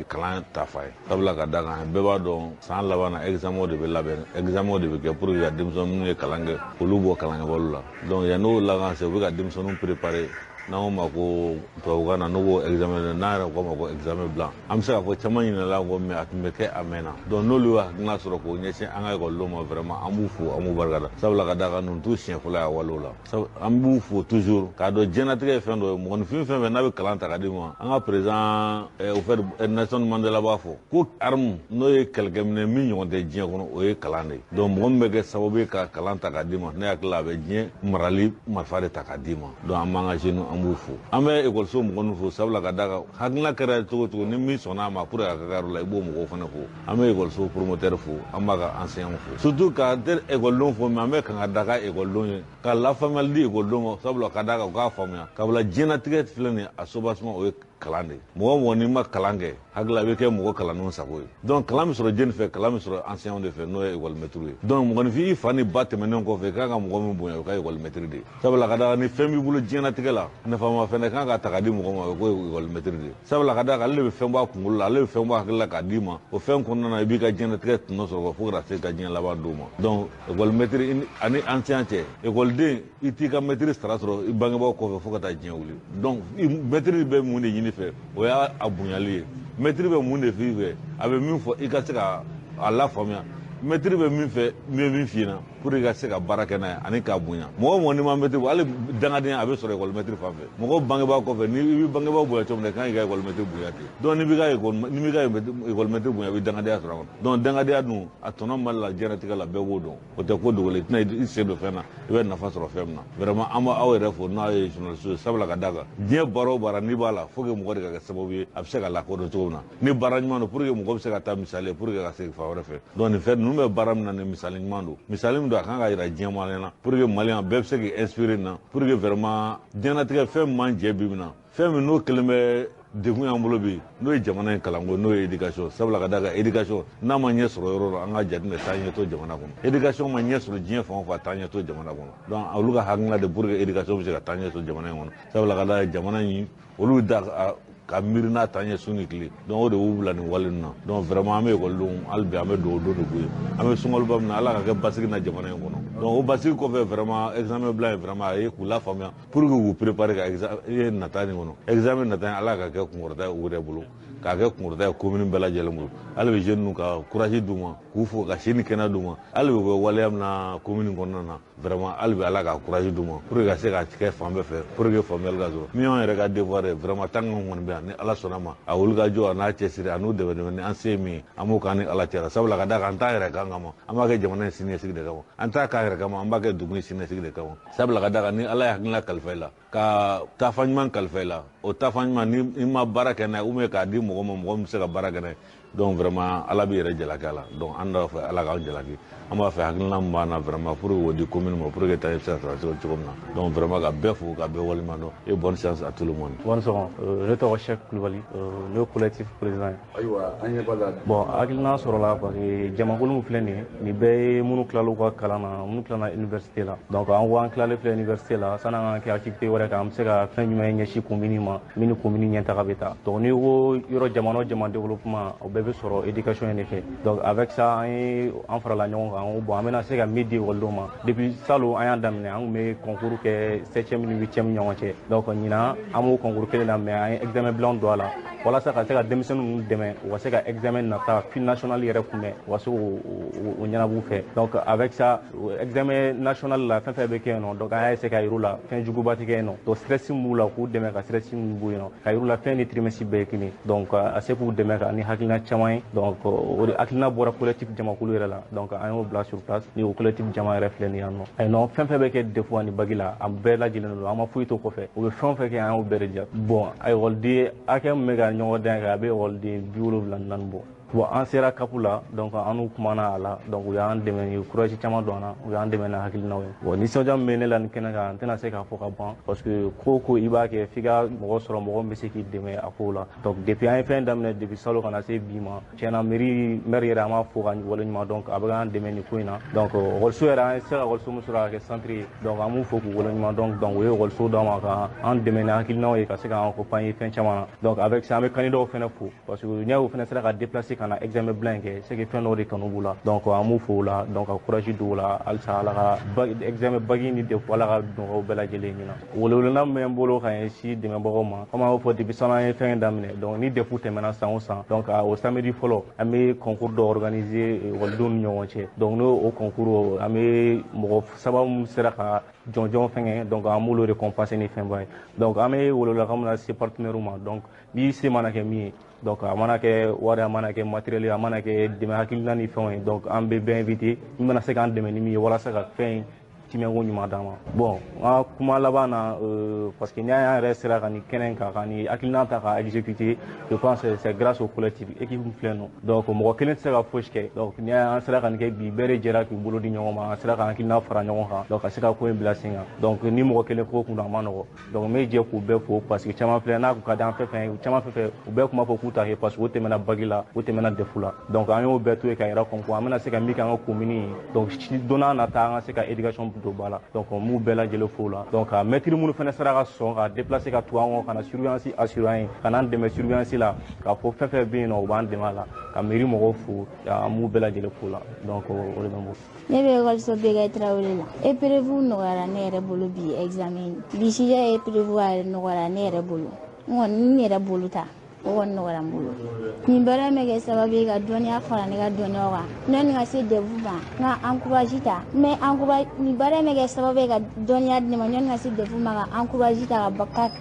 kalan tafa ye. Sabula ka d'a kan, bɛɛ b'a dɔn san laban na examen de bɛ labɛn, examen de bɛ kɛ pour que ka denmisɛnnin minnu ye kalan kɛ, olu bɔ kalankɛbaliw la. Donc yan'o laban se, u bɛ ka denmisɛnninw préparer, n'an ko ma ko tubabukan na n'o ko examen, n'an yɛrɛ ko ma ko examen blanc, an bɛ se k'a fɔ caman ɲinɛna kɔ, mais a tun bɛ kɛ a mɛnna. Donc n'olu ye hakilina sɔrɔ k'o ɲɛsin an ka ekɔlidenw ma, vraiment an b'u fo, an b'u barikada. Sabula ka d'a kan, ninnu t'u siɲɛ fɔlɔ ye a walew la. An b'u fo toujours, k'a dɔn diɲɛlatigɛ ye fɛn dɔ ye, mɔgɔninfin fɛn fɛn n'a bɛ kalan ta ka d'i ma, an ka président au fait Nelson Mandela b'a fɔ ko arme, n'o ye kɛlɛkɛminɛ min ɲɔgɔn tɛ diɲɛ kɔnɔ, o ye kalan de ye. Donc mɔgɔ min bɛ kɛ sababu ye ka kalan ta ka d'i ma, ne hakili la a bɛ diɲɛ marali marifa de ta ka d'i ma. Donc an b'an ka jeunes, an b'u fo, an bɛ ekɔliso mɔgɔ ninnu fo. Sabula ka d'a kan, hakilina kɛra cogo cogo, ni min sɔnna a ma pour que a ka kɛ yɔrɔ la, i b'o mɔgɔw fana fo. An bɛ ekɔliso promoteur fo, an b'a ka enseignant fo, surtout ka tɛ ekɔlidenw fo, mais an bɛ kan ka da ka ekɔlidenw ye, ka lafaamuyali di ekɔlidenw ma. Sabula ka d'a kan, u k'a faamuya kabila diɲɛlatigɛ filɛ nin ye, a soubassement o ye kalan de ye. Mɔgɔ mɔgɔ n'i ma kalan kɛ, hakili la i bɛ kɛ mɔgɔ kalannenw sago ye. Donc kalan bɛ sɔrɔ jɛni fɛ, kalan bɛ sɔrɔ enseignant de fɛ, n'o ye école maître ye. Donc mɔgɔninfin, i fa ni ba tɛmɛnen kɔfɛ, i kan ka mɔgɔ min bonya, o ka école maître de ye. Sabula ka d'a kan, ni fɛn b'i bolo diɲɛlatigɛ la, nafama fɛn kan ka ta ka di mɔgɔ ma, o ko école maître de ye. Sabula ka d'a kan, ale de bɛ fɛn bɔ a kunkolo la, ale bɛ fɛn bɔ a hakili la k'a d'i ma. O fɛn kɔnɔna na, i b'i ka diɲɛlatigɛ tɔnɔ sɔrɔ fo ka se ka diɲɛ laban d'o ma. Donc école maître ani enseignant cɛ, ekɔliden i t'i ka maître sara sɔrɔ i bangebaaw kɔfɛ fo ka taa diɲɛ wuli. Donc maître bɛ mun de ɲini fɛ, o y'a bonyali ye. Maître bɛ mun de f'i fɛ, a bɛ min fɔ i ka se ka a lafaamuya. Maître bɛ min fɛ, min bɛ min f'i ɲɛna pour que i ka se ka baara kɛ n'a ye ani k'a bonya. Mɔgɔ mɔgɔ n'i ma maître bɔ, hali dangadenya a bɛ sɔrɔ école maître fan fɛ. Mɔgɔ bangebaa kɔfɛ, ni i bɛ bangebaaw bonya cogo min na, i kan k'i ka école maître bonya ten. Donc n'i b'i ka école maître bonya, i bɛ dangadenya sɔrɔ a kɔnɔ. Donc dangadenya dun, a tɔnɔ Mali la diɲɛlatigɛ la, bɛɛ b'o dɔn. O tɛ ko dogolen, i tɛna i sen don fɛn na, i bɛ nafa sɔrɔ fɛn min na. Vraiment an b'aw yɛrɛ fo n'a ye journaliste ye. Sabula ka d'a kan, diɲɛ baara o baara n'i b'a la, faut que mɔgɔ de ka kɛ sababu ye a bɛ se ka lakodɔn cogo min na. Ni baara ɲuman don, pour que mɔgɔ bɛ se ka taa misali ye, pour que ka segin fan wɛrɛ fɛ. Donc nin fɛn ninnu bɛ baara min na, nin misali ɲuman don, misali min don a kan ka yira diɲɛ maa ɲɛna, pour que maliyɛn bɛɛ bɛ se k'i inspirer nin na, pour que vraiment diɲɛlatigɛ fɛn min man jɛ bi min na, fɛn min n'o kelen bɛ degun y'an bolo bi, n'o ye jamana in kalanko, n'o ye éducation. Sabula ka d'a kan, éducation n'a ma ɲɛ sɔrɔ yɔrɔ la, an ka jateminɛ taa ɲɛ to jamana kɔnɔ. Éducation ma ɲɛ sɔrɔ diɲɛ fan o fan, taa ɲɛ to jamana kɔnɔ. Donc olu ka hakilina de pour que éducation bɛ se ka taa ɲɛ sɔrɔ jamana in kɔnɔ. Sabula ka d'a kan, jamana in olu da ka miiri n'a taa ɲɛ su ni tile. Donc o de y'u bila nin wale ninnu na. Donc vraiment an bɛ ekɔlidenw hali bi an bɛ dugawu don de k'u ye. An bɛ sunkaloba min na, Ala ka kɛ basigi na jamana in kɔnɔ. Donc o basigi kɔfɛ, vraiment examen bila in, vraiment a ye k'u lafaamuya pour que k'u préparer ka examen nata nin kɔnɔ. Examen nata in, Ala ka kɛ kunkɔrɔta ye u yɛrɛ bolo, k'a kɛ kunkɔrɔta ye commune bɛɛ lajɛlen bolo. Hali bi jeunes ka courage d'u ma, k'u fo ka si ni kɛnɛ d'u ma. Hali bi u bɛ waleya min na commune kɔnɔna na, vraiment hali bi Ala ka courage d'u ma pour que ka se ka kɛ fan bɛɛ fɛ, pour que faamuyali ka sɔrɔ. Min y'anw yɛrɛ ka devoir ye, vraiment tant que an kɔni bɛ yan, ni Ala sɔnna ma, a wulikajɔ a n'a cɛsiri a n'u dɛmɛ dɛmɛ ni an se ye min ye, an b'o k'an ni Ala cɛ la. Sabula ka d'a kan, an t'a yɛrɛ kan kama, an b'a kɛ jamana in siniɲɛsigi de kama. An t'a k'an yɛrɛ kama, an b'a kɛ dugu in siniɲɛsigi de kama. Sabula ka d'a kan, ni Ala ye hakilina kalifa i la, ka taafa ɲuman kalifa i la, o taafa ɲuman, ni i ma baara kɛ n'a ye ou bien k'a di mɔgɔ ma, mɔgɔ min bɛ se ka baara kɛ n'a ye, donc vraiment Ala b'i yɛrɛ jalaki a la. Donc an b'a fɛ Ala k'an jalaki. An b'a fɛ hakilina min b'an na, vraiment pour k'o di commune ma, pour que taa ɲɛ bɛ se ka sɔrɔ cogo min na. Donc vraiment ka bɛɛ fo, ka bɛɛ waleɲuman dɔn, et bonne chance à tout le monde. Bonne sɔgɔma, ne tɔgɔ Cheikh Kulibali, ne ye collectif président ye. Ayiwa, an ɲɛ b'a la. Bon, hakilina sɔrɔla parce que jamakulu min filɛ nin ye, nin bɛɛ ye minnu tilal'u ka kalan na, minnu tilala université la. Donc an ko an tilalen filɛ université la, sanni an ka kɛ activité wɛrɛ kan, an bɛ se ka fɛn jumɛn ɲɛsin commune ma min ni commune ɲɛtaga bɛ taa. Donc n'i ko yɔrɔ jamana o jamana développement, o bɛɛ bɛ sɔrɔ éducation in de fɛ. Donc avec ça, an ye an farala ɲɔgɔn kan, an ko bon, an bɛna se ka min di ekɔlidenw ma. Depuis salon an y'a daminɛ, an tun bɛ concours kɛ 7e ni 8e ɲɔgɔn cɛ. Donc ɲinan an b'o concours kelen na, mais an ye examen blanc don a la walasa ka se ka denmisɛnnin ninnu dɛmɛ, u ka se ka examen nata fil national yɛrɛ kunbɛn, u ka se k'o ɲɛnabɔ u fɛ. Donc avec ça, examen national la, fɛn fɛn bɛ kɛ yen nɔ, donc an y'a essayer ka yir'u la fɛn juguba tɛ kɛ yen nɔ. Donc stress min b'u la, k'u dɛmɛ ka stress min b'u yen nɔ, ka yir'u la fɛn ni trimestre bɛɛ ye kelen. Donc a se k'u dɛmɛ ka ni hakilina caman ye. Donc o de hakilina bɔra collectif jamakulu yɛrɛ la. Donc an y'o bila sur place ni o collectif jama yɛrɛ filɛ nin ye yan nɔ. Ayi non, fɛn fɛn bɛ kɛ DEF ani bac la, a bɛɛ lajɛlen don, an ma foyi to kɔfɛ. U bɛ fɛn o fɛn kɛ, an y'o bɛɛ de diya. Bon, ekɔliden hakɛ min bɛ ka ɲɔgɔn dan kɛ, a bɛ ekɔliden 74 bɔ. Bon, an sera CAP la, donc an n'u kumana a la, donc u y'an dɛmɛ, u ye courage caman don an na, u y'an dɛmɛ ni hakilinaw ye. Bon, nisɔndiya min bɛ ne la nin kɛnɛ kan, n tɛna se k'a fɔ ka ban, parce que ko o ko i b'a kɛ, f'i ka mɔgɔ sɔrɔ, mɔgɔ min bɛ se k'i dɛmɛ a ko la. Donc depuis an ye fɛn daminɛ, depuis salon ka na se bi ma, tiɲɛna mairie maire yɛrɛ, an b'a fo ka waleɲuman dɔn, a bɛ k'an dɛmɛ nin ko in na. Donc ekɔliso yɛrɛ, an se ka ekɔliso min sɔrɔ ka kɛ centre ye, donc an b'u fo k'u waleɲuman dɔn. Donc u ye ekɔliso d'an ma ka an dɛmɛ ni hakilinaw ye, ka se k'an accompagner fɛn caman na. Donc avec ça, an bɛ candidat fɛnɛ fo, parce que n'i y'o fɛnɛ sera ka déplacer ka na examen blanc kɛ, c'est que fɛn dɔw de kanu b'u la. Donc an b'u fo o la, donc ka courage don o la halisa. Ala ka examen bac ni DEF, Ala ka nɔgɔyaw bɛɛ lajɛlen ɲina. Weleweleda min bɛ n bolo ka ɲɛsin dɛmɛbagaw ma, komi an y'o fɔ depuis salon an ye fɛn daminɛ, donc ni DEF tɛmɛna san o san, donc o samedi fɔlɔ, an bɛ concours dɔ organiser ekɔlidenw ni ɲɔgɔn cɛ. Donc n'o o concours, an bɛ mɔgɔ saba min sera ka jɔnjɔn fɛngɛ, donc an b'olu récompenser ni fɛnba ye. Donc an bɛ welewelekan min lase partenaires ma, donc n'i se mana kɛ min ye, donc a mana kɛ wari, a mana kɛ matériel ye, a mana kɛ dɛmɛ hakilina ni fɛnw ye, donc an bɛ bɛɛ invité min mana se k'an dɛmɛ ni min ye walasa ka fɛn in timɛko ɲuman d'an ma. Bon, n ka kuma laban na, parce que n'i y'an yɛrɛ sera ka nin kɛnɛ kan, ka nin hakilina ta ka exécuter, je pense que c'est grâce au collectif, équipe min filɛ nɔ. Donc mɔgɔ kelen tɛ se ka fosi kɛ. Donc n'i y'an sera ka nin kɛ bi, bɛɛ de jɛra k'u bolo di ɲɔgɔn ma, an sera ka hakilina fara ɲɔgɔn kan, donc ka se ka ko in bila sen kan. Donc ni mɔgɔ kelen ko kun don, a ma nɔgɔ. Donc n bɛ jɛ k'u bɛɛ fo, parce que caman filɛ n'a kun ka di an fɛn fɛn ye, caman fɛn fɛn, u bɛɛ tun b'a fɔ k'u t'a kɛ, parce que u tɛmɛna bac la, u tɛmɛna DEF la. Donc an y'o bɛɛ to yen ka yɛrɛ kɔn ko an bɛna se ka min kɛ an ka commune ye, donc don n'a nata, an ka se ka éducation don ba la. Donc n b'u bɛɛ lajɛlen fo la. Donc a maître minnu fana sera ka sɔn ka déplacer ka tugu an kɔ, ka na surveillance assurer an ye, ka n'an dɛmɛ surveillance la, k'a fɔ fɛn fɛn bɛ yen nɔ, u b'an dɛmɛ a la, ka mairie mɔgɔw fo, an b'u bɛɛ lajɛlen fo la. Donc o de bɛ n bolo. Ne bɛ ekɔliso BK Tarawele la. Épreuve nɔgɔyara ne yɛrɛ bolo bi, examen bi sujet épreuve a nɔgɔyara ne yɛrɛ bolo. N kɔni n yɛrɛ bolo ta, o kɔni nɔgɔyara n bolo. Nin baara in bɛ kɛ sababu ye ka dɔnniya fara ne ka dɔnniyaw kan, yanni ka se DEF ma, n ka encourage ta. Mais encourage, nin baara in bɛ kɛ sababu ye ka dɔnniya di ne ma, yanni ka se DEF ma, ka encourage ta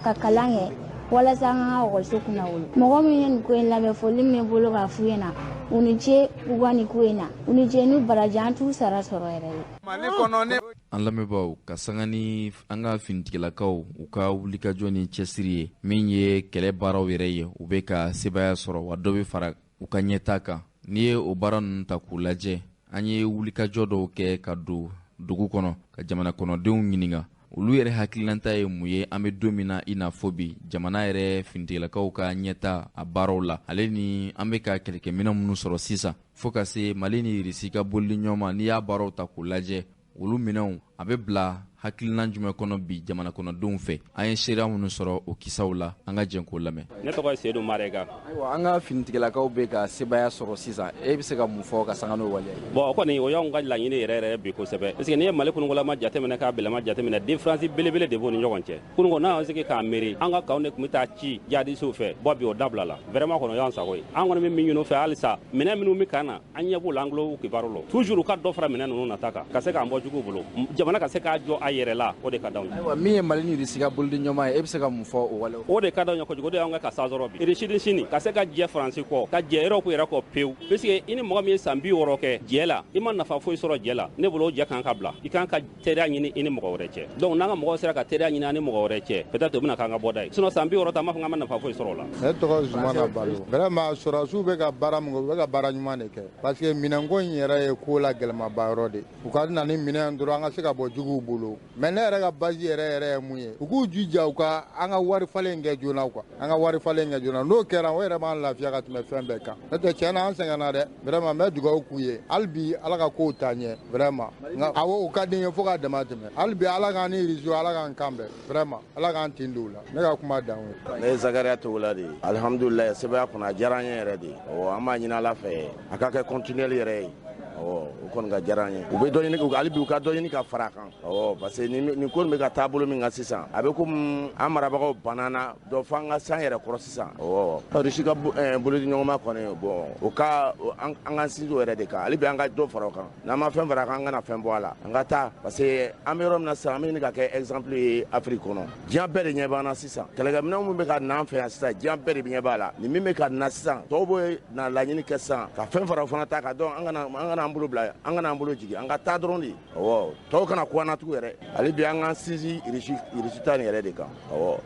ka kalan kɛ walasa an ka ekɔliso kunna wolo. Mɔgɔ min ye nin ko in labɛn, foli min bɛ n bolo k'a f'u ɲɛna, u ni ce u ka nin ko in na, u ni ce n'u baraji, an t'u sara sɔrɔ yɛrɛ de. Mali kɔnɔ ne An lamɛnbaaw, ka sanga ni an ka finitigilakaw u ka wulikajɔ ni cɛsiri ye, min ye kɛlɛ baaraw yɛrɛ ye, u bɛ ka sebaaya sɔrɔ, wa dɔ bɛ fara u ka ɲɛta kan. N'i ye o baara ninnu ta k'u lajɛ, an ye wulikajɔ dɔw kɛ ka don dugu kɔnɔ ka jamana kɔnɔdenw ɲininka olu yɛrɛ hakilinata ye mun ye an bɛ don min na i n'a fɔ bi, jamana yɛrɛ finitigilakaw ka ɲɛta a baaraw la, ale ni an bɛ ka kɛlɛkɛminɛn minnu sɔrɔ sisan, fo ka se Mali ni Irisi ka bolili ɲɔgɔn ma. N'i y'a baaraw ta k'u lajɛ, olu minɛnw a bɛ bila. hakilina jumɛn kɔnɔ bi jamana kɔnɔdenw fɛ? An ye seereya minnu sɔrɔ o kisaw la, an ka jɛn k'o lamɛn. Ne tɔgɔ ye Seydou Marega. Ayiwa, an ka finitigilakaw bɛ ka sebaaya sɔrɔ sisan, e bɛ se ka mun fɔ ka sanga n'o waleya ye? Bon, o kɔni o y'anw ka laɲini yɛrɛ yɛrɛ bi kosɛbɛ, parce que n'i ye Mali kunugolama jateminɛ k'a bilama jateminɛ, différence belebele de b'o ni ɲɔgɔn cɛ. Kunungo n'an sigi k'a miiri, an ka kanw de tun bɛ taa ci jihadisiw fɛ, bɔ bi o dabila la, vraiment kɔni o y'an sago ye. An kɔni bɛ min ɲini u fɛ halisa, minɛn minnu bɛ kan na, an ɲɛ b'u la, an tulo b'u kibaru la, toujours u ka dɔ fara minɛn ninnu nata kan, ka se k'an bɔ juguw bolo, jamana ka se k'a jɔ a yɛrɛ la, o de ka d'anw ye. Ayiwa, min ye Mali ni Irisi ka bolodiɲɔgɔnma ye, e bɛ se ka mun fɔ o walew? O de ka d'anw ye kojugu, o de y'anw kɛ ka sa sɔrɔ bi. Irisi ni sini ka se ka jɛ Faransi kɔ, ka jɛ Europe yɛrɛ kɔ pewu, puisque i ni mɔgɔ min ye san 60 kɛ jɛ la, i ma nafa foyi sɔrɔ jɛ la, ne bolo o jɛ kan ka bila, i kan ka teriya ɲini i ni mɔgɔ wɛrɛ cɛ. Donc n'an ka mɔgɔw sera ka teriya ɲini an ni mɔgɔ wɛrɛ cɛ, peut-être o bɛna k'an ka bɔda ye. Sinon san 60 ta, an b'a fɔ k'an ma nafa foyi sɔrɔ o la. Ne tɔgɔ Zumana Balo. Vraiment sɔrɔdasiw bɛ ka baara min kɛ, u bɛ ka baara ɲuman de kɛ, parce que minɛnko in yɛrɛ ye ko la gɛlɛmaba yɔrɔ de. U ka na ni minɛn dɔrɔn, an ka se ka bɔ juguw bolo. Mais ne yɛrɛ ka base yɛrɛ yɛrɛ ye mun ye, u k'u jija u ka an ka wari falen kɛ joona quoi, an ka wari falen kɛ joona. N'o kɛra, o yɛrɛ b'an lafiya ka tɛmɛ fɛn bɛɛ kan. N'o tɛ, tiɲɛ na, an sɛgɛnna dɛ. Vraiment n bɛ dugawu k'u ye hali bi, Ala ka kow taa ɲɛ vraiment. Nka awɔ, o ka di n ye fo ka dama tɛmɛ. Hali bi, Ala k'an ni Irisiw, Ala k'an kan bɛn vraiment, Ala k'an tin don u la. Ne ka kuma dan o ye. Ne ye Zakariya Togola de ye. Alihamudulilayi, sɛbɛya kɔnɔ a diyara an ye yɛrɛ de. Ɔ, an b'a ɲini Ala fɛ a ka kɛ continuel yɛrɛ ye. Ɔ, o kɔni ka diyara an ye. U bɛ dɔ ɲini, hali bi u ka dɔ ɲini ka fara a kan. Ɔ, parce que nin ko nin bɛ ka taabolo min kan sisan, a bɛ komi an marabagaw banna dɔ f'an ka san yɛrɛ kɔrɔ sisan. Ɔ, Irisi ka bolodiɲɔgɔnma kɔni, bon, o ka an ka sinsin o yɛrɛ de kan. Hali bi an ka dɔ fara o kan. N'an ma fɛn fara a kan, an kana fɛn bɔ a la. An ka taa, parce que an bɛ yɔrɔ min na sisan, an bɛ ɲini ka kɛ exemple ye Afrique kɔnɔ. Diɲɛ bɛɛ de ɲɛ b'an na sisan. Kɛlɛkɛminɛnw min bɛ ka na an fɛ yan sisan, diɲɛ bɛɛ de ɲɛ b'a la. Nin min bɛ ka na sisan, tɔw bɛ na laɲini kɛ sisan ka fɛn fara o fana ta kan. Donc an kana an bolo bila, an kana an bolo jigin, an ka taa dɔrɔn de. Awɔ, tɔw kana ko an na tugun yɛrɛ. Hali bi an k'an sinsin Irisi ta nin yɛrɛ de kan. Awɔ,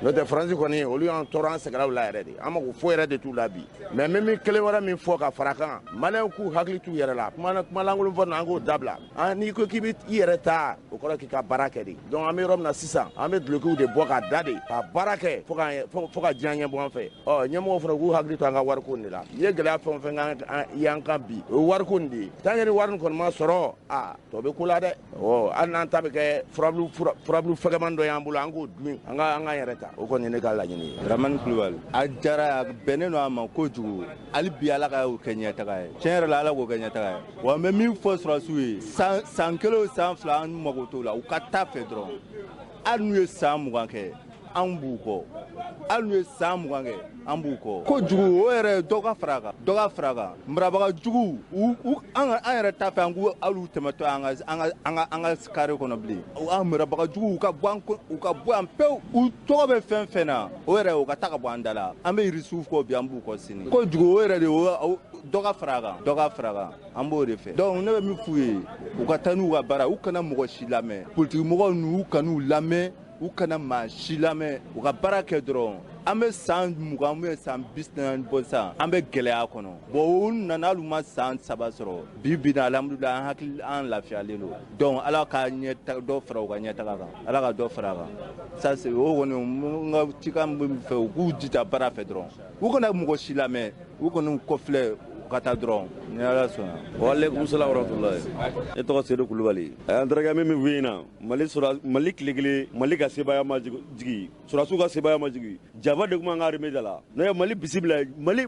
n'o tɛ Faransi kɔni, olu y'an tɔɔrɔ, an sɛgɛnna u la yɛrɛ de. An mako foyi yɛrɛ de t'u la bi. Mais n bɛ min kelen wɛrɛ min fɔ ka fara kan, Maliyɛnw k'u hakili t'u yɛrɛ la. Kuma lankolon fɔ ninnu, an k'o dabila. N'i ko k'i bɛ i yɛrɛ ta, o kɔrɔ k'i ka baara kɛ de. Donc an bɛ yɔrɔ min na sisan, an bɛ dulokiw de bɔ ka da de, ka baara kɛ fo ka diɲɛ ɲɛ bɔ an fɛ. Ɔ, ɲɛmɔgɔw fana k'u hakili to an ka wariko nin de la. N'i ye gɛlɛya fɛn o fɛn k'an y'an kan bi, o ye wariko nin de ye. Tant que ni wari nin kɔni ma sɔrɔ, a tɔ bɛ ko la dɛ. Ɔ, hali n'an ta bɛ kɛ furabulu fɛgɛman dɔ y'an bolo, an k'o dun, an k'an yɛrɛ ta. O kɔni ye ne ka laɲini ye. Ramani Kulubali, a diyara, a bɛnnen don a ma kojugu. Hali bi Ala ka o kɛ ɲɛtaga ye. Tiɲɛ yɛrɛ la, Ala k'o kɛ ɲɛtaga ye. Wa n bɛ min fɔ sɔrɔdasiw ye, san kelen o san 2, an mago t'o la, u ka taa fɛ dɔrɔn. Hali n'u ye san 20 kɛ, an b'u kɔ. Hali n'u ye san 20 kɛ, an b'u kɔ. Kojugu, o yɛrɛ dɔ ka fara a kan, dɔ ka fara a kan. Marabaga jugu, an yɛrɛ t'a fɛ an k'u hali u tɛmɛtɔ an ka carré kɔnɔ bilen. An marabaga jugu, u ka bɔ yan pewu. U tɔgɔ bɛ fɛn fɛn na, o yɛrɛ u ka taa ka bɔ an da la. An bɛ Irisiw kɔ bi, an b'u kɔ sini. Kojugu, o yɛrɛ de, dɔ ka fara a kan, dɔ ka fara a kan. An b'o de fɛ. Donc ne bɛ min f'u ye, u ka taa n'u ka baara, u kana mɔgɔ si lamɛn. Politique mɔgɔw ninnu, u kan'u lamɛn, u kana maa si lamɛn, u ka baara kɛ dɔrɔn. An bɛ san 20 ou bien san 40 bɔ sisan, an bɛ gɛlɛya kɔnɔ. Bon, u nana, hali u ma san 3 sɔrɔ. Bi bi in na, alhamdulilayi, an hakili, an lafiyalen don. Donc Ala ka ɲɛ dɔ fara u ka ɲɛtaga kan, Ala ka dɔ fara a kan. Ça c'est o kɔni, n ka cikan bɛ fɛ, u k'u jija baara fɛ dɔrɔn. U kana mɔgɔ si lamɛn, u kɔni kɔfilɛ, u ka taa dɔrɔn, ni Ala sɔnna. Waaleykum salaam wa rahmatulahi. Ne tɔgɔ Seydou Kulubali. An terikɛ min f'i ɲɛna, Mali tile kelen, Mali ka sebaaya ma jigin, sɔrɔdasiw ka sebaaya ma jigin. Java de tun b'an ka armée da la. N'o ye Mali bisimila, Mali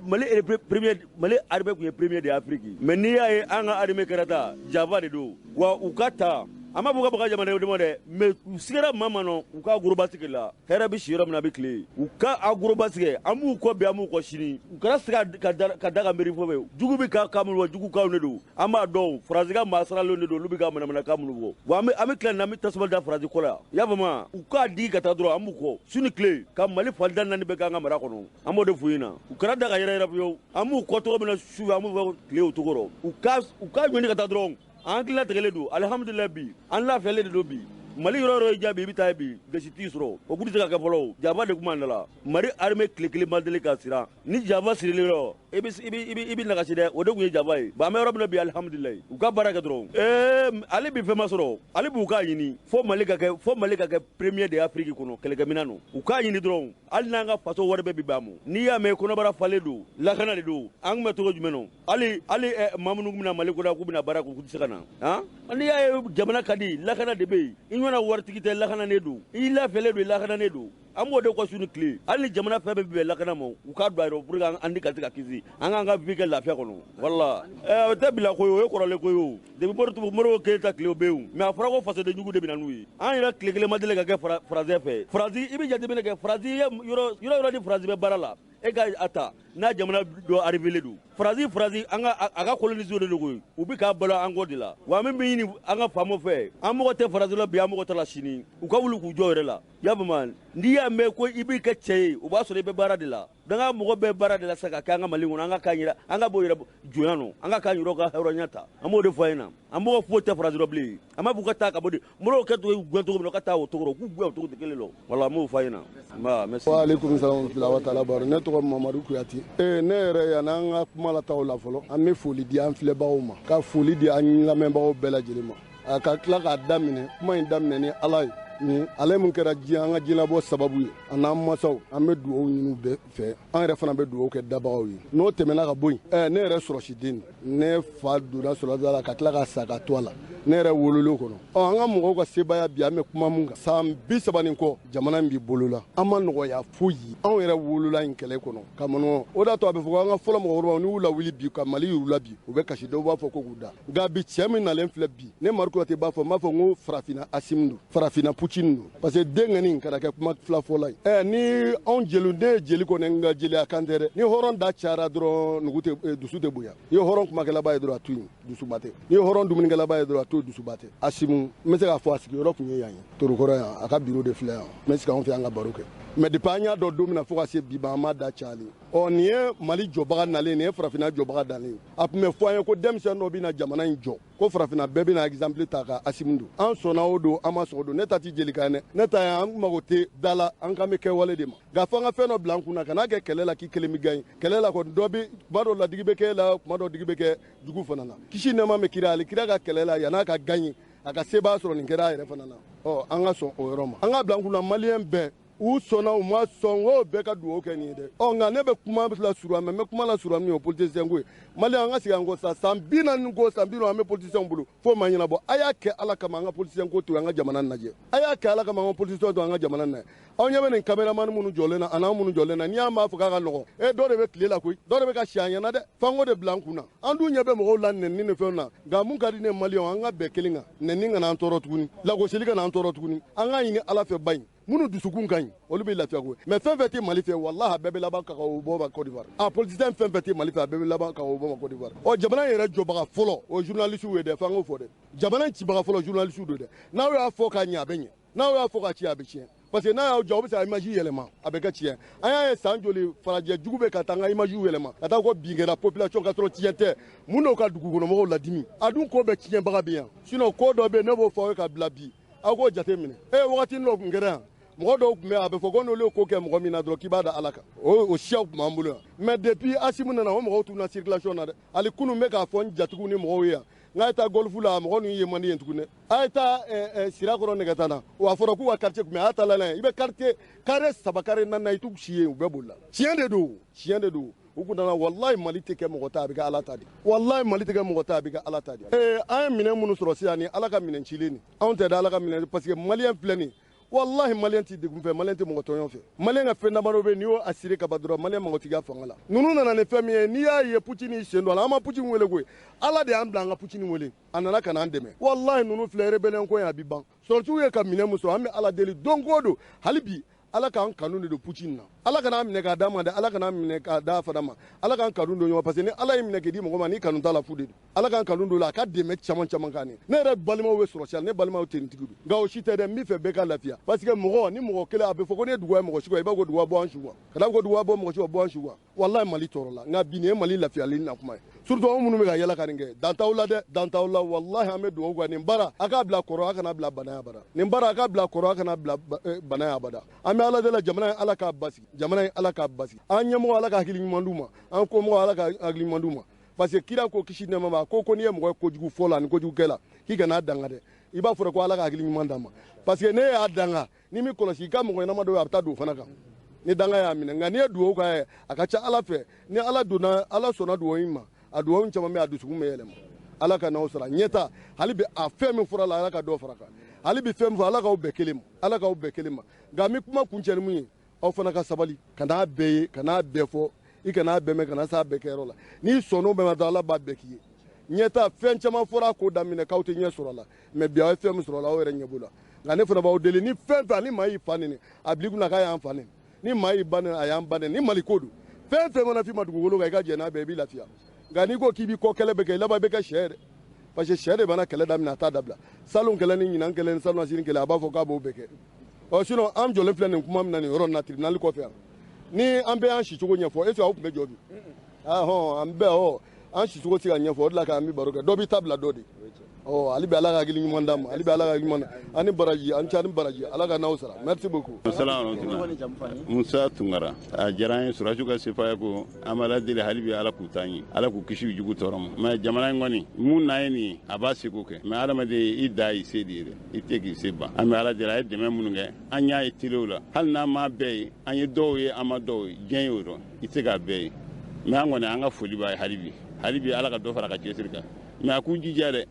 premier, Mali armée tun ye premier de Afrique. Mais n'i y'a ye an ka armée kɛra ta, Java de don. Wa u ka ta, an b'a fɔ ka baga jamanadenw ma dɛ, mais u sigara maa ma nɔ, u ka goroba sigi la. Hɛrɛ bɛ si yɔrɔ min na, a bɛ tile. U ka a goroba sigi, an b'u kɔ bi, an b'u kɔ sini. U kana se ka da ka miiri fɔ bɛɛ. Jugu bɛ ka minnu fɔ, jugu kaw de don. An b'a dɔn, Faransi ka maa saralenw de don, olu bɛ ka manamanakan minnu fɔ. Wa an bɛ tila nin na, an bɛ tasuma da Faransi kɔ la. I y'a faamu? U k'a digi ka taa dɔrɔn, an b'u kɔ. Su ni tile, ka Mali fantan naani bɛɛ k'an ka mara kɔnɔ. An b'o de f'u ɲɛna. U kana da ka yɛrɛ yɛrɛ fiyewu. An b'u kɔ cogo min na su fɛ, an b'u fɔ tile o cogo rɔ. U k'a ɲɔni ka taa dɔrɔn. An hakili latigɛlen don, alihamudulilayi bi, an lafiyalen de don bi. Mali yɔrɔ yɔrɔ jaabi, i bɛ taa bi, gasi t'i sɔrɔ. O kun tɛ se ka kɛ fɔlɔ. Jaba de tun b'an da la. Mali armée tile kelen ma deli ka siran. Ni jaba sirilen yɔrɔ, i bɛ nagasi dɛ. O de tun ye jaba ye. Bon, an bɛ yɔrɔ min na bi, alihamudulilayi. U ka baara kɛ dɔrɔn. Ale bi fɛn ma sɔrɔ. Ale b'u k'a ɲini. Fo Mali ka kɛ premier de Afrique kɔnɔ, kɛlɛkɛminɛn don. U k'a ɲini dɔrɔn. Hali n'an ka faso wari bɛɛ bi ban mɔ. N'i y'a mɛn kɔnɔbara falen don, lakana de don. An tun bɛ cogo jumɛn nɔ? Hali maa minnu bɛna Mali kɔnɔ k'u bɛna baara kɛ, u tɛ se ka na. Han? N'i y'a ye jamana ka di, lakana de bɛ yen. I ɲɔgɔnna waritigi tɛ lakananen don, i lafiyalen don, i lakananen don. An b'o de kɔ su ni tile. Hali ni jamana fɛn bɛɛ bɛ bɛn lakana ma, u k'a don a yɔrɔ pour que an ni ka se ka kisi, an k'an ka vie kɛ lafiya kɔnɔ. Wala o tɛ bila ko ye, o ye kɔrɔlen ko ye o. Depuis Modibo Keyita tile o bɛ yen, mais a fɔra ko fasoden jugu de bɛ na n'u ye. An yɛrɛ tile kelen ma deli ka kɛ Faransi fɛ. Faransi, i bɛ jateminɛ kɛ, Faransi ye yɔrɔ ni Faransi bɛ baara la, e ka a ta n'a jamana dɔ arrivé don. Faransi an ka a ka coloniser de don koyi, u bɛ k'a balo an kɔ de la. Wa min bɛ ɲini an ka faamaw fɛ, an mɔgɔ tɛ Faransi la bi, an mɔgɔ t'a la sini, u ka wuli k'u jɔ yɛrɛ la. I y'a faamu? N'i y'a mɛn ko i b'i kɛ cɛ ye, o b'a sɔrɔ i bɛ baara de la. Donc an mɔgɔ bɛ baara de la sisan ka kɛ an ka Mali kɔnɔ, an ka k'an yɛrɛ, an ka bɔ yɛrɛ jɔnya nɔ, an ka k'an yɛrɛ ka hɔrɔnya ta. An b'o de fɔ an ɲɛna. An mɔgɔ foyi tɛ Faransi la bilen. An b'a fɔ ka taa ka bɔ de. Modibo kɛ cogo gɛn cogo min na, ka taa o cogo rɔ, k'u gɛn o cogo kelen la. Voilà, an b'o fɔ an ɲɛna. Nba, merci. Wa aleykum salam wa rahmatullahi wa ta'ala barakatuh. Ne tɔgɔ Mamadu Kuyate. Ne yɛrɛ yan an ka kuma lataw la fɔlɔ, an bɛ foli di an filɛbagaw ma, ka foli di an lamɛnbagaw bɛɛ lajɛlen ma. A ka tila k'a daminɛ, kuma in daminɛ ni Ala ye. Ni ale mun kɛra diɲɛ an ka diɲɛlabɔ sababu ye, a n'an masaw, an bɛ dugawu ɲini bɛɛ fɛ, an yɛrɛ fana bɛ dugawu kɛ dabagaw ye. N'o tɛmɛna ka bɔ yen, ne yɛrɛ sɔrɔsiden, ne fa donna sɔrɔda la ka tila ka sa ka to a la, ne yɛrɛ wololen kɔnɔ. An ka mɔgɔw ka sebaaya bi, an bɛ kuma mun kan, san 30 nin kɔ jamana in b'i bolo la, an ma nɔgɔya foyi, anw yɛrɛ wolola in kɛlɛ kɔnɔ ka mɔnɔ. O de y'a to a bɛ fɔ ko an ka fɔlɔ mɔgɔkɔrɔbaw, n'u y'u lawuli bi ka Mali yir'u la bi, u bɛ kasi, dɔw b'a fɔ ko k'u da. Nka bi cɛ min nalen filɛ bi, ne Mari Kuyate b'a fɔ, n b'a fɔ n ko farafinna Asimi don, farafinna Poutine don, parce que den kɔni kana kɛ kuma fila fɔla ye. Ni anw jeliw, ne ye jeli kɔni, n ka jeliya kan tɛ dɛ. Ni hɔrɔn da cayara dɔrɔn, nugu tɛ, dusu tɛ bonya. N'i ye hɔrɔn kumakɛlaba ye dɔrɔn, a to yen, dusuba tɛ. N'i ye hɔrɔn dumunikɛlaba ye dɔrɔn, a to yen, dusuba tɛ. Asimu, n bɛ se k'a fɔ a sigiyɔrɔ tun ye yan ye, Torokɔrɔ yan, a ka bureau de filɛ yan. N bɛ sigi anw fɛ yan ka baro kɛ. Mais depuis an y'a dɔn don min na fo ka se bi ma, an m'a da cayalen. Nin ye Mali jɔbaga nalen, nin ye farafinna jɔbaga nalen. A tun bɛ fɔ an ye ko denmisɛnnin dɔ bɛna jamana in jɔ, ko farafinna bɛɛ bɛna exemple ta ka Asimi don. An sɔnna o don, an ma sɔn o don. Ne ta ti jelikan ye dɛ, ne ta ye an mago tɛ da la, an kan bɛ kɛwale de ma. Nka fo an ka fɛn dɔ bila an kunna, kan'a kɛ kɛlɛ la k'i kelen bɛ gagner. Kɛlɛ la kɔni, dɔ bɛ, kuma dɔ ladigi bɛ kɛ la, kuma dɔ digi bɛ kɛ jugu fana na. Kisi nɛɛma bɛ kira, ale kira ka kɛlɛ la, yann'a ka gagner, a ka sebaaya sɔrɔ, nin kɛra a yɛrɛ fana na. An ka sɔn o yɔrɔ ma. An ka bila an kunna, maliyɛn bɛɛ, u sɔnna u ma sɔn, o bɛɛ ka dugawu kɛ nin ye dɛ. Nka ne bɛ kuma la surunya, mais n bɛ kuma la surunya min ye, o politicien ko ye. Maliyɛn, an ka segin an kɔ sa, san 40 kɔ, san 50, an bɛ politicien bolo, fo ma ɲɛnabɔ. A y'a kɛ Ala kama, an ka politicien ko to yen, an ka jamana lajɛ. A y'a kɛ Ala kama, an ka politicien to an ka jamana lajɛ. Aw ɲɛ bɛ nin caméraman minnu jɔlen na, a n'an minnu jɔlen na, n'i y'a m'a fɔ k'a ka nɔgɔn, dɔ de bɛ tile la koyi, dɔ de bɛ ka si an ɲɛna dɛ. F'an k'o de bila an kunna. An dun ɲɛ bɛ mɔgɔw la nɛni ni fɛnw na, nka mun ka di ne maliyɛnw, an ka bɛn kelen kan, nɛni kana an tɔɔrɔ tuguni, lagosili kana an tɔɔrɔ tuguni. An k'a ɲini Ala fɛ ba in, minnu dusukun ka ɲi, olu bɛ lafiya koyi. Mais fɛn fɛn tɛ Mali fɛ, walahi a bɛɛ bɛ laban ka o bɔ ma Côte d'Ivoire. A politicien fɛn fɛn tɛ Mali fɛ, a bɛɛ bɛ laban ka o bɔ ma Côte d'Ivoire. Jamana in yɛrɛ jɔbaga fɔlɔ, o ye journaliste ye dɛ, f'an k'o fɔ dɛ. Jamana in cibaga fɔlɔ, journaliste don dɛ. N'aw y'a fɔ k'a ɲɛ, a bɛ ɲɛ. N'aw y'a fɔ k'a ci, a bɛ tiɲɛ. Parce que n'a y'aw jɔ, aw bɛ se ka image yɛlɛma, a bɛ kɛ tiɲɛ. An y'a ye san joli farajɛ jugu bɛ ka taa an ka image yɛlɛma, ka taa ko bin kɛra population ka sɔrɔ tiɲɛ tɛ. Mun n'o ka dugukɔnɔmɔgɔw ladimi? A dun ko bɛɛ tiɲɛbaga bɛ yan. Sinon ko dɔ bɛ yen, ne b'o fɔ aw ye ka bila bi, aw k'o jate minɛ. Wagati dɔ tun kɛra yan, mɔgɔ dɔw tun bɛ yen, a bɛ fɔ ko n'olu ye ko kɛ mɔgɔ min na dɔrɔn, k'i b'a da Ala kan. O siyaw tun b'an bolo yan. Mais depuis Asimu nana, o mɔgɔw tununa circulation na dɛ. Hali kunun n bɛ k'a fɔ n jatigiw ni mɔgɔw ye yan, n k'a ye taa golf la, mɔgɔ ninnu ye man di yen tuguni dɛ. A ye taa Sirakɔrɔ Nɛgɛta na, wa a fɔra k'u ka quartier tun bɛ yen, a y'a taa la yen, i bɛ quartier carré 3 carré 4 na, i t'u si yen, u bɛɛ bolila. Tiɲɛ de don, tiɲɛ de don. U kun nana, walahi Mali tɛ kɛ mɔgɔ ta, a bɛ kɛ Ala ta de. Walahi Mali tɛ kɛ mɔgɔ ta, a bɛ kɛ Ala ta de. An ye minɛn minnu sɔrɔ sisan, ni Ala ka minɛn cilen nin, anw tɛ da Ala ka minɛn, parce que maliyɛn filɛ nin, walahi maliyɛn tɛ degun fɛ, maliyɛn tɛ mɔgɔ tɔɲɔ fɛ. Maliyɛn ka fɛn damadɔ bɛ yen, n'i y'o assuré ka ban dɔrɔn, maliyɛn mago t'i ka fanga la. Ninnu nana ni fɛn min ye, n'i y'a ye Poutine y'i sen don a la, an ma Poutine wele koyi, Ala de y'an bila an ka Poutine wele, a nana ka n'an dɛmɛ. Walahi ninnu filɛ, rébellion ko in a bɛ ban. Sɔrɔsiw ye ka minɛn min sɔrɔ, an bɛ Ala deli don o don, hali bi Ala k'an kanu de don Poutine na. Ala kana minɛ k'a d'a ma dɛ, Ala kana minɛ k'a d'a fana ma. Ala k'an kanu don ɲɔgɔn, parce que ni Ala y'i minɛ k'i di mɔgɔ ma, n'i kanu t'a la, fu de don. Ala k'an kanu don la, a ka dɛmɛ caman caman k'an ye. Ne yɛrɛ balimaw bɛ sɔrɔ sisan, ne balimaw tenitigiw don. Nka o si tɛ dɛ, n b'i fɛ bɛɛ ka lafiya. Parce que mɔgɔ ni mɔgɔ kelen, a bɛ fɔ ko ne ye duguba ye mɔgɔ si kan, i b'a fɔ ko duguba bɔ an su kan. Ka d'a ko duguba bɔ mɔgɔ si kan, bɔ an su kan. Walahi Mali tɔɔrɔ la, nka bi nin ye Mali lafiyali na kuma ye. Surtout anw minnu bɛ ka yala ka nin kɛ, dan t'aw la dɛ, dan t'aw la. Walahi an bɛ dugawu kɛ, nin baara a k'a bila kɔrɔ, a kana bila bana abada. Nin baara a k'a bila kɔrɔ, a kana bila bana abada. An bɛ Ala deli, jamana in Ala k'a basigi, jamana in Ala k'a basigi. An ɲɛmɔgɔ Ala ka hakili ɲuman d'u ma, an kɔmɔgɔ Ala ka hakili ɲuman d'u ma. Parce que kira ko kisi nɛɛma ma, ko n'i ye mɔgɔ ye kojugu fɔ la ani kojugu kɛ la, k'i kana danga dɛ. I b'a fɔra ko Ala ka hakili ɲuman d'a ma. Parce que ne y'a danga, n'i m'i kɔlɔsi, i ka mɔgɔ ɲɛnama dɔ ye, a bɛ taa don o fana kan. Ni danga y'a minɛ, nka n'i ye dugawu k'a ye, a ka ca Ala fɛ, ni Ala donna, Ala sɔnna dugawu in ma, a dugawu in caman bɛ, a dusukun bɛ yɛlɛma. Ala ka n'aw sara ɲɛta, hali bi a fɛn min fɔra la, Ala ka dɔ fara kan. Hali bi fɛn min fɔ, Ala k'aw bɛɛ kelen ma, Ala k'aw bɛɛ kelen ma. Nka n bɛ kuma kuncɛ ni mun ye, aw fana ka sabali, ka n'a bɛɛ ye, ka n'a bɛɛ fɔ, i kana bɛɛ mɛn, kana s'a bɛɛ kɛyɔrɔ la. N'i sɔnn'o bɛɛ ma dɔrɔn, Ala b'a bɛɛ k'i ye. Ɲɛta fɛn caman fɔra a ko daminɛ k'aw tɛ ɲɛ sɔrɔ a la, mais bi aw ye fɛn min sɔrɔ a la, aw yɛrɛ ɲɛ b'o la. Nka ne fana b'aw deli, ni fɛn fɛn ni maa y'i fa nɛni, a bil'i kunna k'a y'an fa nɛni, ni maa y'i ba nɛni, a y'an ba nɛni. Ni Mali ko don, fɛn fɛn mana f'i ma dugukolo kan, i ka jɛn n'a bɛɛ, i b'i lafiya. Nka n'i ko k'i b'i kɔ kɛlɛ bɛ kɛ, i laban bɛ kɛ sɛ ye dɛ, parce que sɛ de b'ana kɛlɛ daminɛ, a t'a dabila. Salon kɛlɛ ni ɲinan kɛlɛ ni salon sini kɛlɛ, a b'a fɔ k'a b'o bɛɛ kɛ. Ɔ sinon an jɔlen filɛ nin kuma min na nin yɔrɔ in na tribunal kɔfɛ yan, ni an bɛɛ y'an sicogo ɲɛfɔ, est ce que aw tun bɛ jɔ bi? Ahɔn, an bɛɛ ɔ an sicogo tɛ se ka ɲɛfɔ, o de la k'an bɛ baro kɛ, dɔ b'i ta bila dɔ de. Ɔ hali bi Ala ka hakili ɲuman d'an ma, hali bi Ala ka hakili ɲuman d'an ani baraji, an ca ni baraji, Ala ka n'aw sara. Merci beaucoup. Salaamaaleykum. Musa Tunkara, a diyara an ye sɔrɔdasiw ka sebaaya ko an bɛ Ala deli hali bi Ala k'u taa ɲɛ, Ala k'u kisi jugu tɔɔrɔ ma. Mais jamana in kɔni mun n'a ye nin ye, a b'a seko kɛ, mais adamaden i da y'i se de ye dɛ, i tɛ k'i se ban. An bɛ Ala deli a ye dɛmɛ minnu kɛ, an y'a ye telew la, hali n'an m'a bɛɛ ye, an ye dɔw ye, an ma dɔw ye, diɲɛ y'o dɔn, i tɛ se k'a bɛɛ ye. Mais an kɔni an ka foli b'a ye hali bi, hali bi Ala ka dɔ fara a ka cɛsiri kan. Mais a k'u jija dɛ,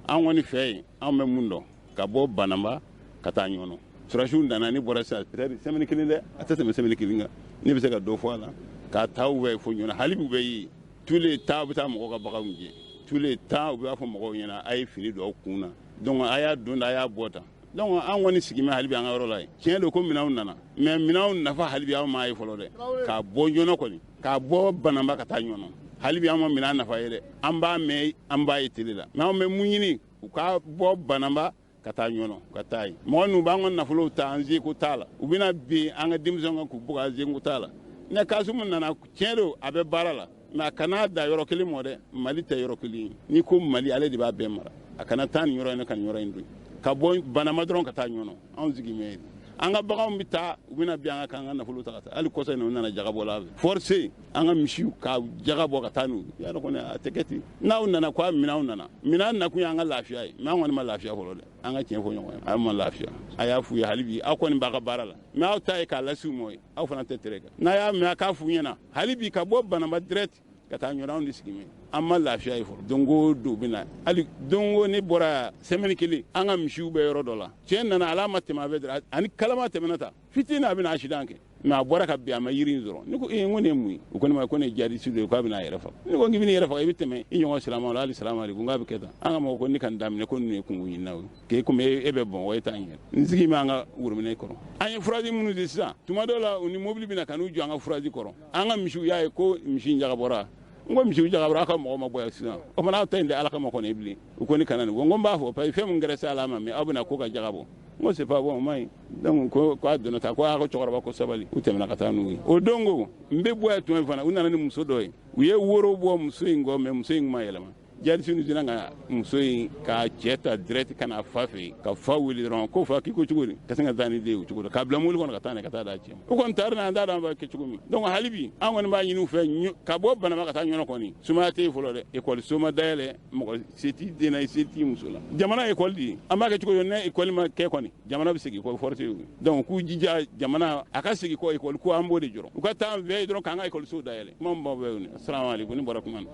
an kɔni fɛ yen, an bɛ mun dɔn ka bɔ Banamba ka taa Ɲɔnɔ. Sɔrɔdasiw nana, ne bɔra sisan peut-être semaine kelen dɛ, a tɛ tɛmɛ semaine kelen kan, ne bɛ se ka dɔ fɔ a la k'a ta u bɛ fo Ɲɔnɔ. Hali bi u bɛ yen, tous les temps u bɛ taa mɔgɔw ka baganw gɛn, tous les temps u b'a fɔ mɔgɔw ɲɛna a ye fini don aw kun na, donc a y'a don da, a y'a bɔ tan. Donc an kɔni sigi bɛ hali bi an ka yɔrɔ la yen. Tiɲɛ don ko minɛnw nana, mais minɛnw nafa hali bi anw m'a ye fɔlɔ dɛ, k'a bɔ Ɲɔnɔ kɔni, k'a bɔ Banamba ka taa Ɲɔnɔ, hali bi an ma minɛn nafa ye dɛ. An b'a mɛn, an b'a ye télé la, mais anw bɛ mun ɲini, u ka bɔ Banamba ka taa Ɲɔnɔ, ka taa yen. Mɔgɔ ninnu b'an ka nafolow ta, an seko t'a la, u bɛna bin an ka denmisɛnw kan k'u bugɔ, an seko t'a la. Ne Kasimu nana, tiɲɛ don a bɛ baara la, mais a kana da yɔrɔ kelen mɔ dɛ, Mali tɛ yɔrɔ kelen ye. N'i ko Mali, ale de b'a bɛɛ mara, a kana taa nin yɔrɔ in na ka nin yɔrɔ in don, ka bɔ Banamba dɔrɔn ka taa Ɲɔnɔ, anw sigi mɛ yen. An ka baganw bɛ taa, u bɛna bin an ka kan, an ka nafolo ta ka taa. Hali kɔsa in na, u nana jaga bɔ la forcé, an ka misiw ka jaga bɔ ka taa n'u ye. Y'a kɔni a tɛ kɛ ten. N'aw nana ko a minɛnw nana, minɛn nakun y'an ka lafiya ye, mais an kɔni ma lafiya fɔlɔ dɛ. An ka tiɲɛ fɔ ɲɔgɔn ye, an ma lafiya. A y'a f'u ye hali bi, aw kɔni b'a ka baara la, mais aw ta ye k'a lase u ma ye, aw fana tɛ tere kan. N'a y'a mɛn a k'a f'u ɲɛna hali bi ka bɔ Banamba direct ka taa Ɲɔnɔ, anw de sigi mɛ, an ma lafiya ye fɔlɔ. Don o don bɛ na, hali don o ne bɔra semaine kelen, an ka misiw bɛ yɔrɔ dɔ la, cɛ nana ala ma tɛmɛ a bɛ dɔrɔn, ani kalama tɛmɛna ta fitinin, a bɛna accident kɛ, mais a bɔra ka bin, a ma yiri in sɔrɔ. Ne ko ee, n ko nin ye mun ye? U ko ne ma ko ne ye djihadiste dɔ ye, k'a bɛna a yɛrɛ faga. Ne ko k'i bɛna i yɛrɛ faga, i bɛ tɛmɛ i ɲɔgɔn silamɛw la, hali salamu aleykum, k'a bɛ kɛ tan. An ka mɔgɔ ko ne ka nin daminɛ, ko ninnu ye kungo ɲininaw ye, k'e komi e bɛ Bamakɔ, e t'an yɛrɛ. N sigi bɛ an ka worobinɛ kɔrɔ, an ye furaji minnu di sisan, tuma dɔw la u ni mobili bɛ na ka n'u jɔ an ka furaji kɔrɔ, an ka misiw y'a ye ko misi in jaga bɔra. N ko misiw jaga bɔra, aw ka mɔgɔ ma bɔ yan sisan, o fana aw ta in tɛ Ala kama kɔni bilen. U ko ne kana nin fɔ, n ko n b'a fɔ parce que fɛn min kɛra se Ala ma, mais aw bɛna ko ka jaga bɔ. N ko c'est pas bon, o ma ɲi. Donc ko a donna ta, ko a ko cɛkɔrɔba ko sabali, u tɛmɛna ka taa n'u ye. O don ko n bɛ bɔ yan tuma min fana, u nana ni muso dɔ ye, u ye woro bɔ muso in kɔ, mais muso in ma yɛlɛma. Djihadiste ninnu sera ka muso in ka cɛ ta direct ka na fa fɛ yen, ka fa wele dɔrɔn ko fa k'i ko cogo di, ka sin ka taa ni den ye o cogo la, k'a bila mobili kɔnɔ ka taa n'a ye ka taa d'a cɛ ma. U kɔni taara n'a ye, an t'a dɔn an b'a kɛ cogo min. Donc hali bi an kɔni b'a ɲini u fɛ ka bɔ Banamba ka taa Ɲɔnɔ kɔni, sumaya tɛ yen fɔlɔ dɛ, ekɔliso ma dayɛlɛ, mɔgɔ se t'i den na, se t'i muso la. Jamana ye ekɔli de ye, an b'a kɛ cogo di? Ni ekɔli ma kɛ kɔni, jamana bɛ segin kɔ forcé. Donc k'u jija jamana a ka segin kɔ ekɔli ko, an b'o de jɔrɔ. U ka taa an fɛ dɔrɔn k'an ka ekɔliso dayɛlɛ. Kuma min b'aw bɛɛ ye, asalaamaaleykum, ne bɔra kuma na.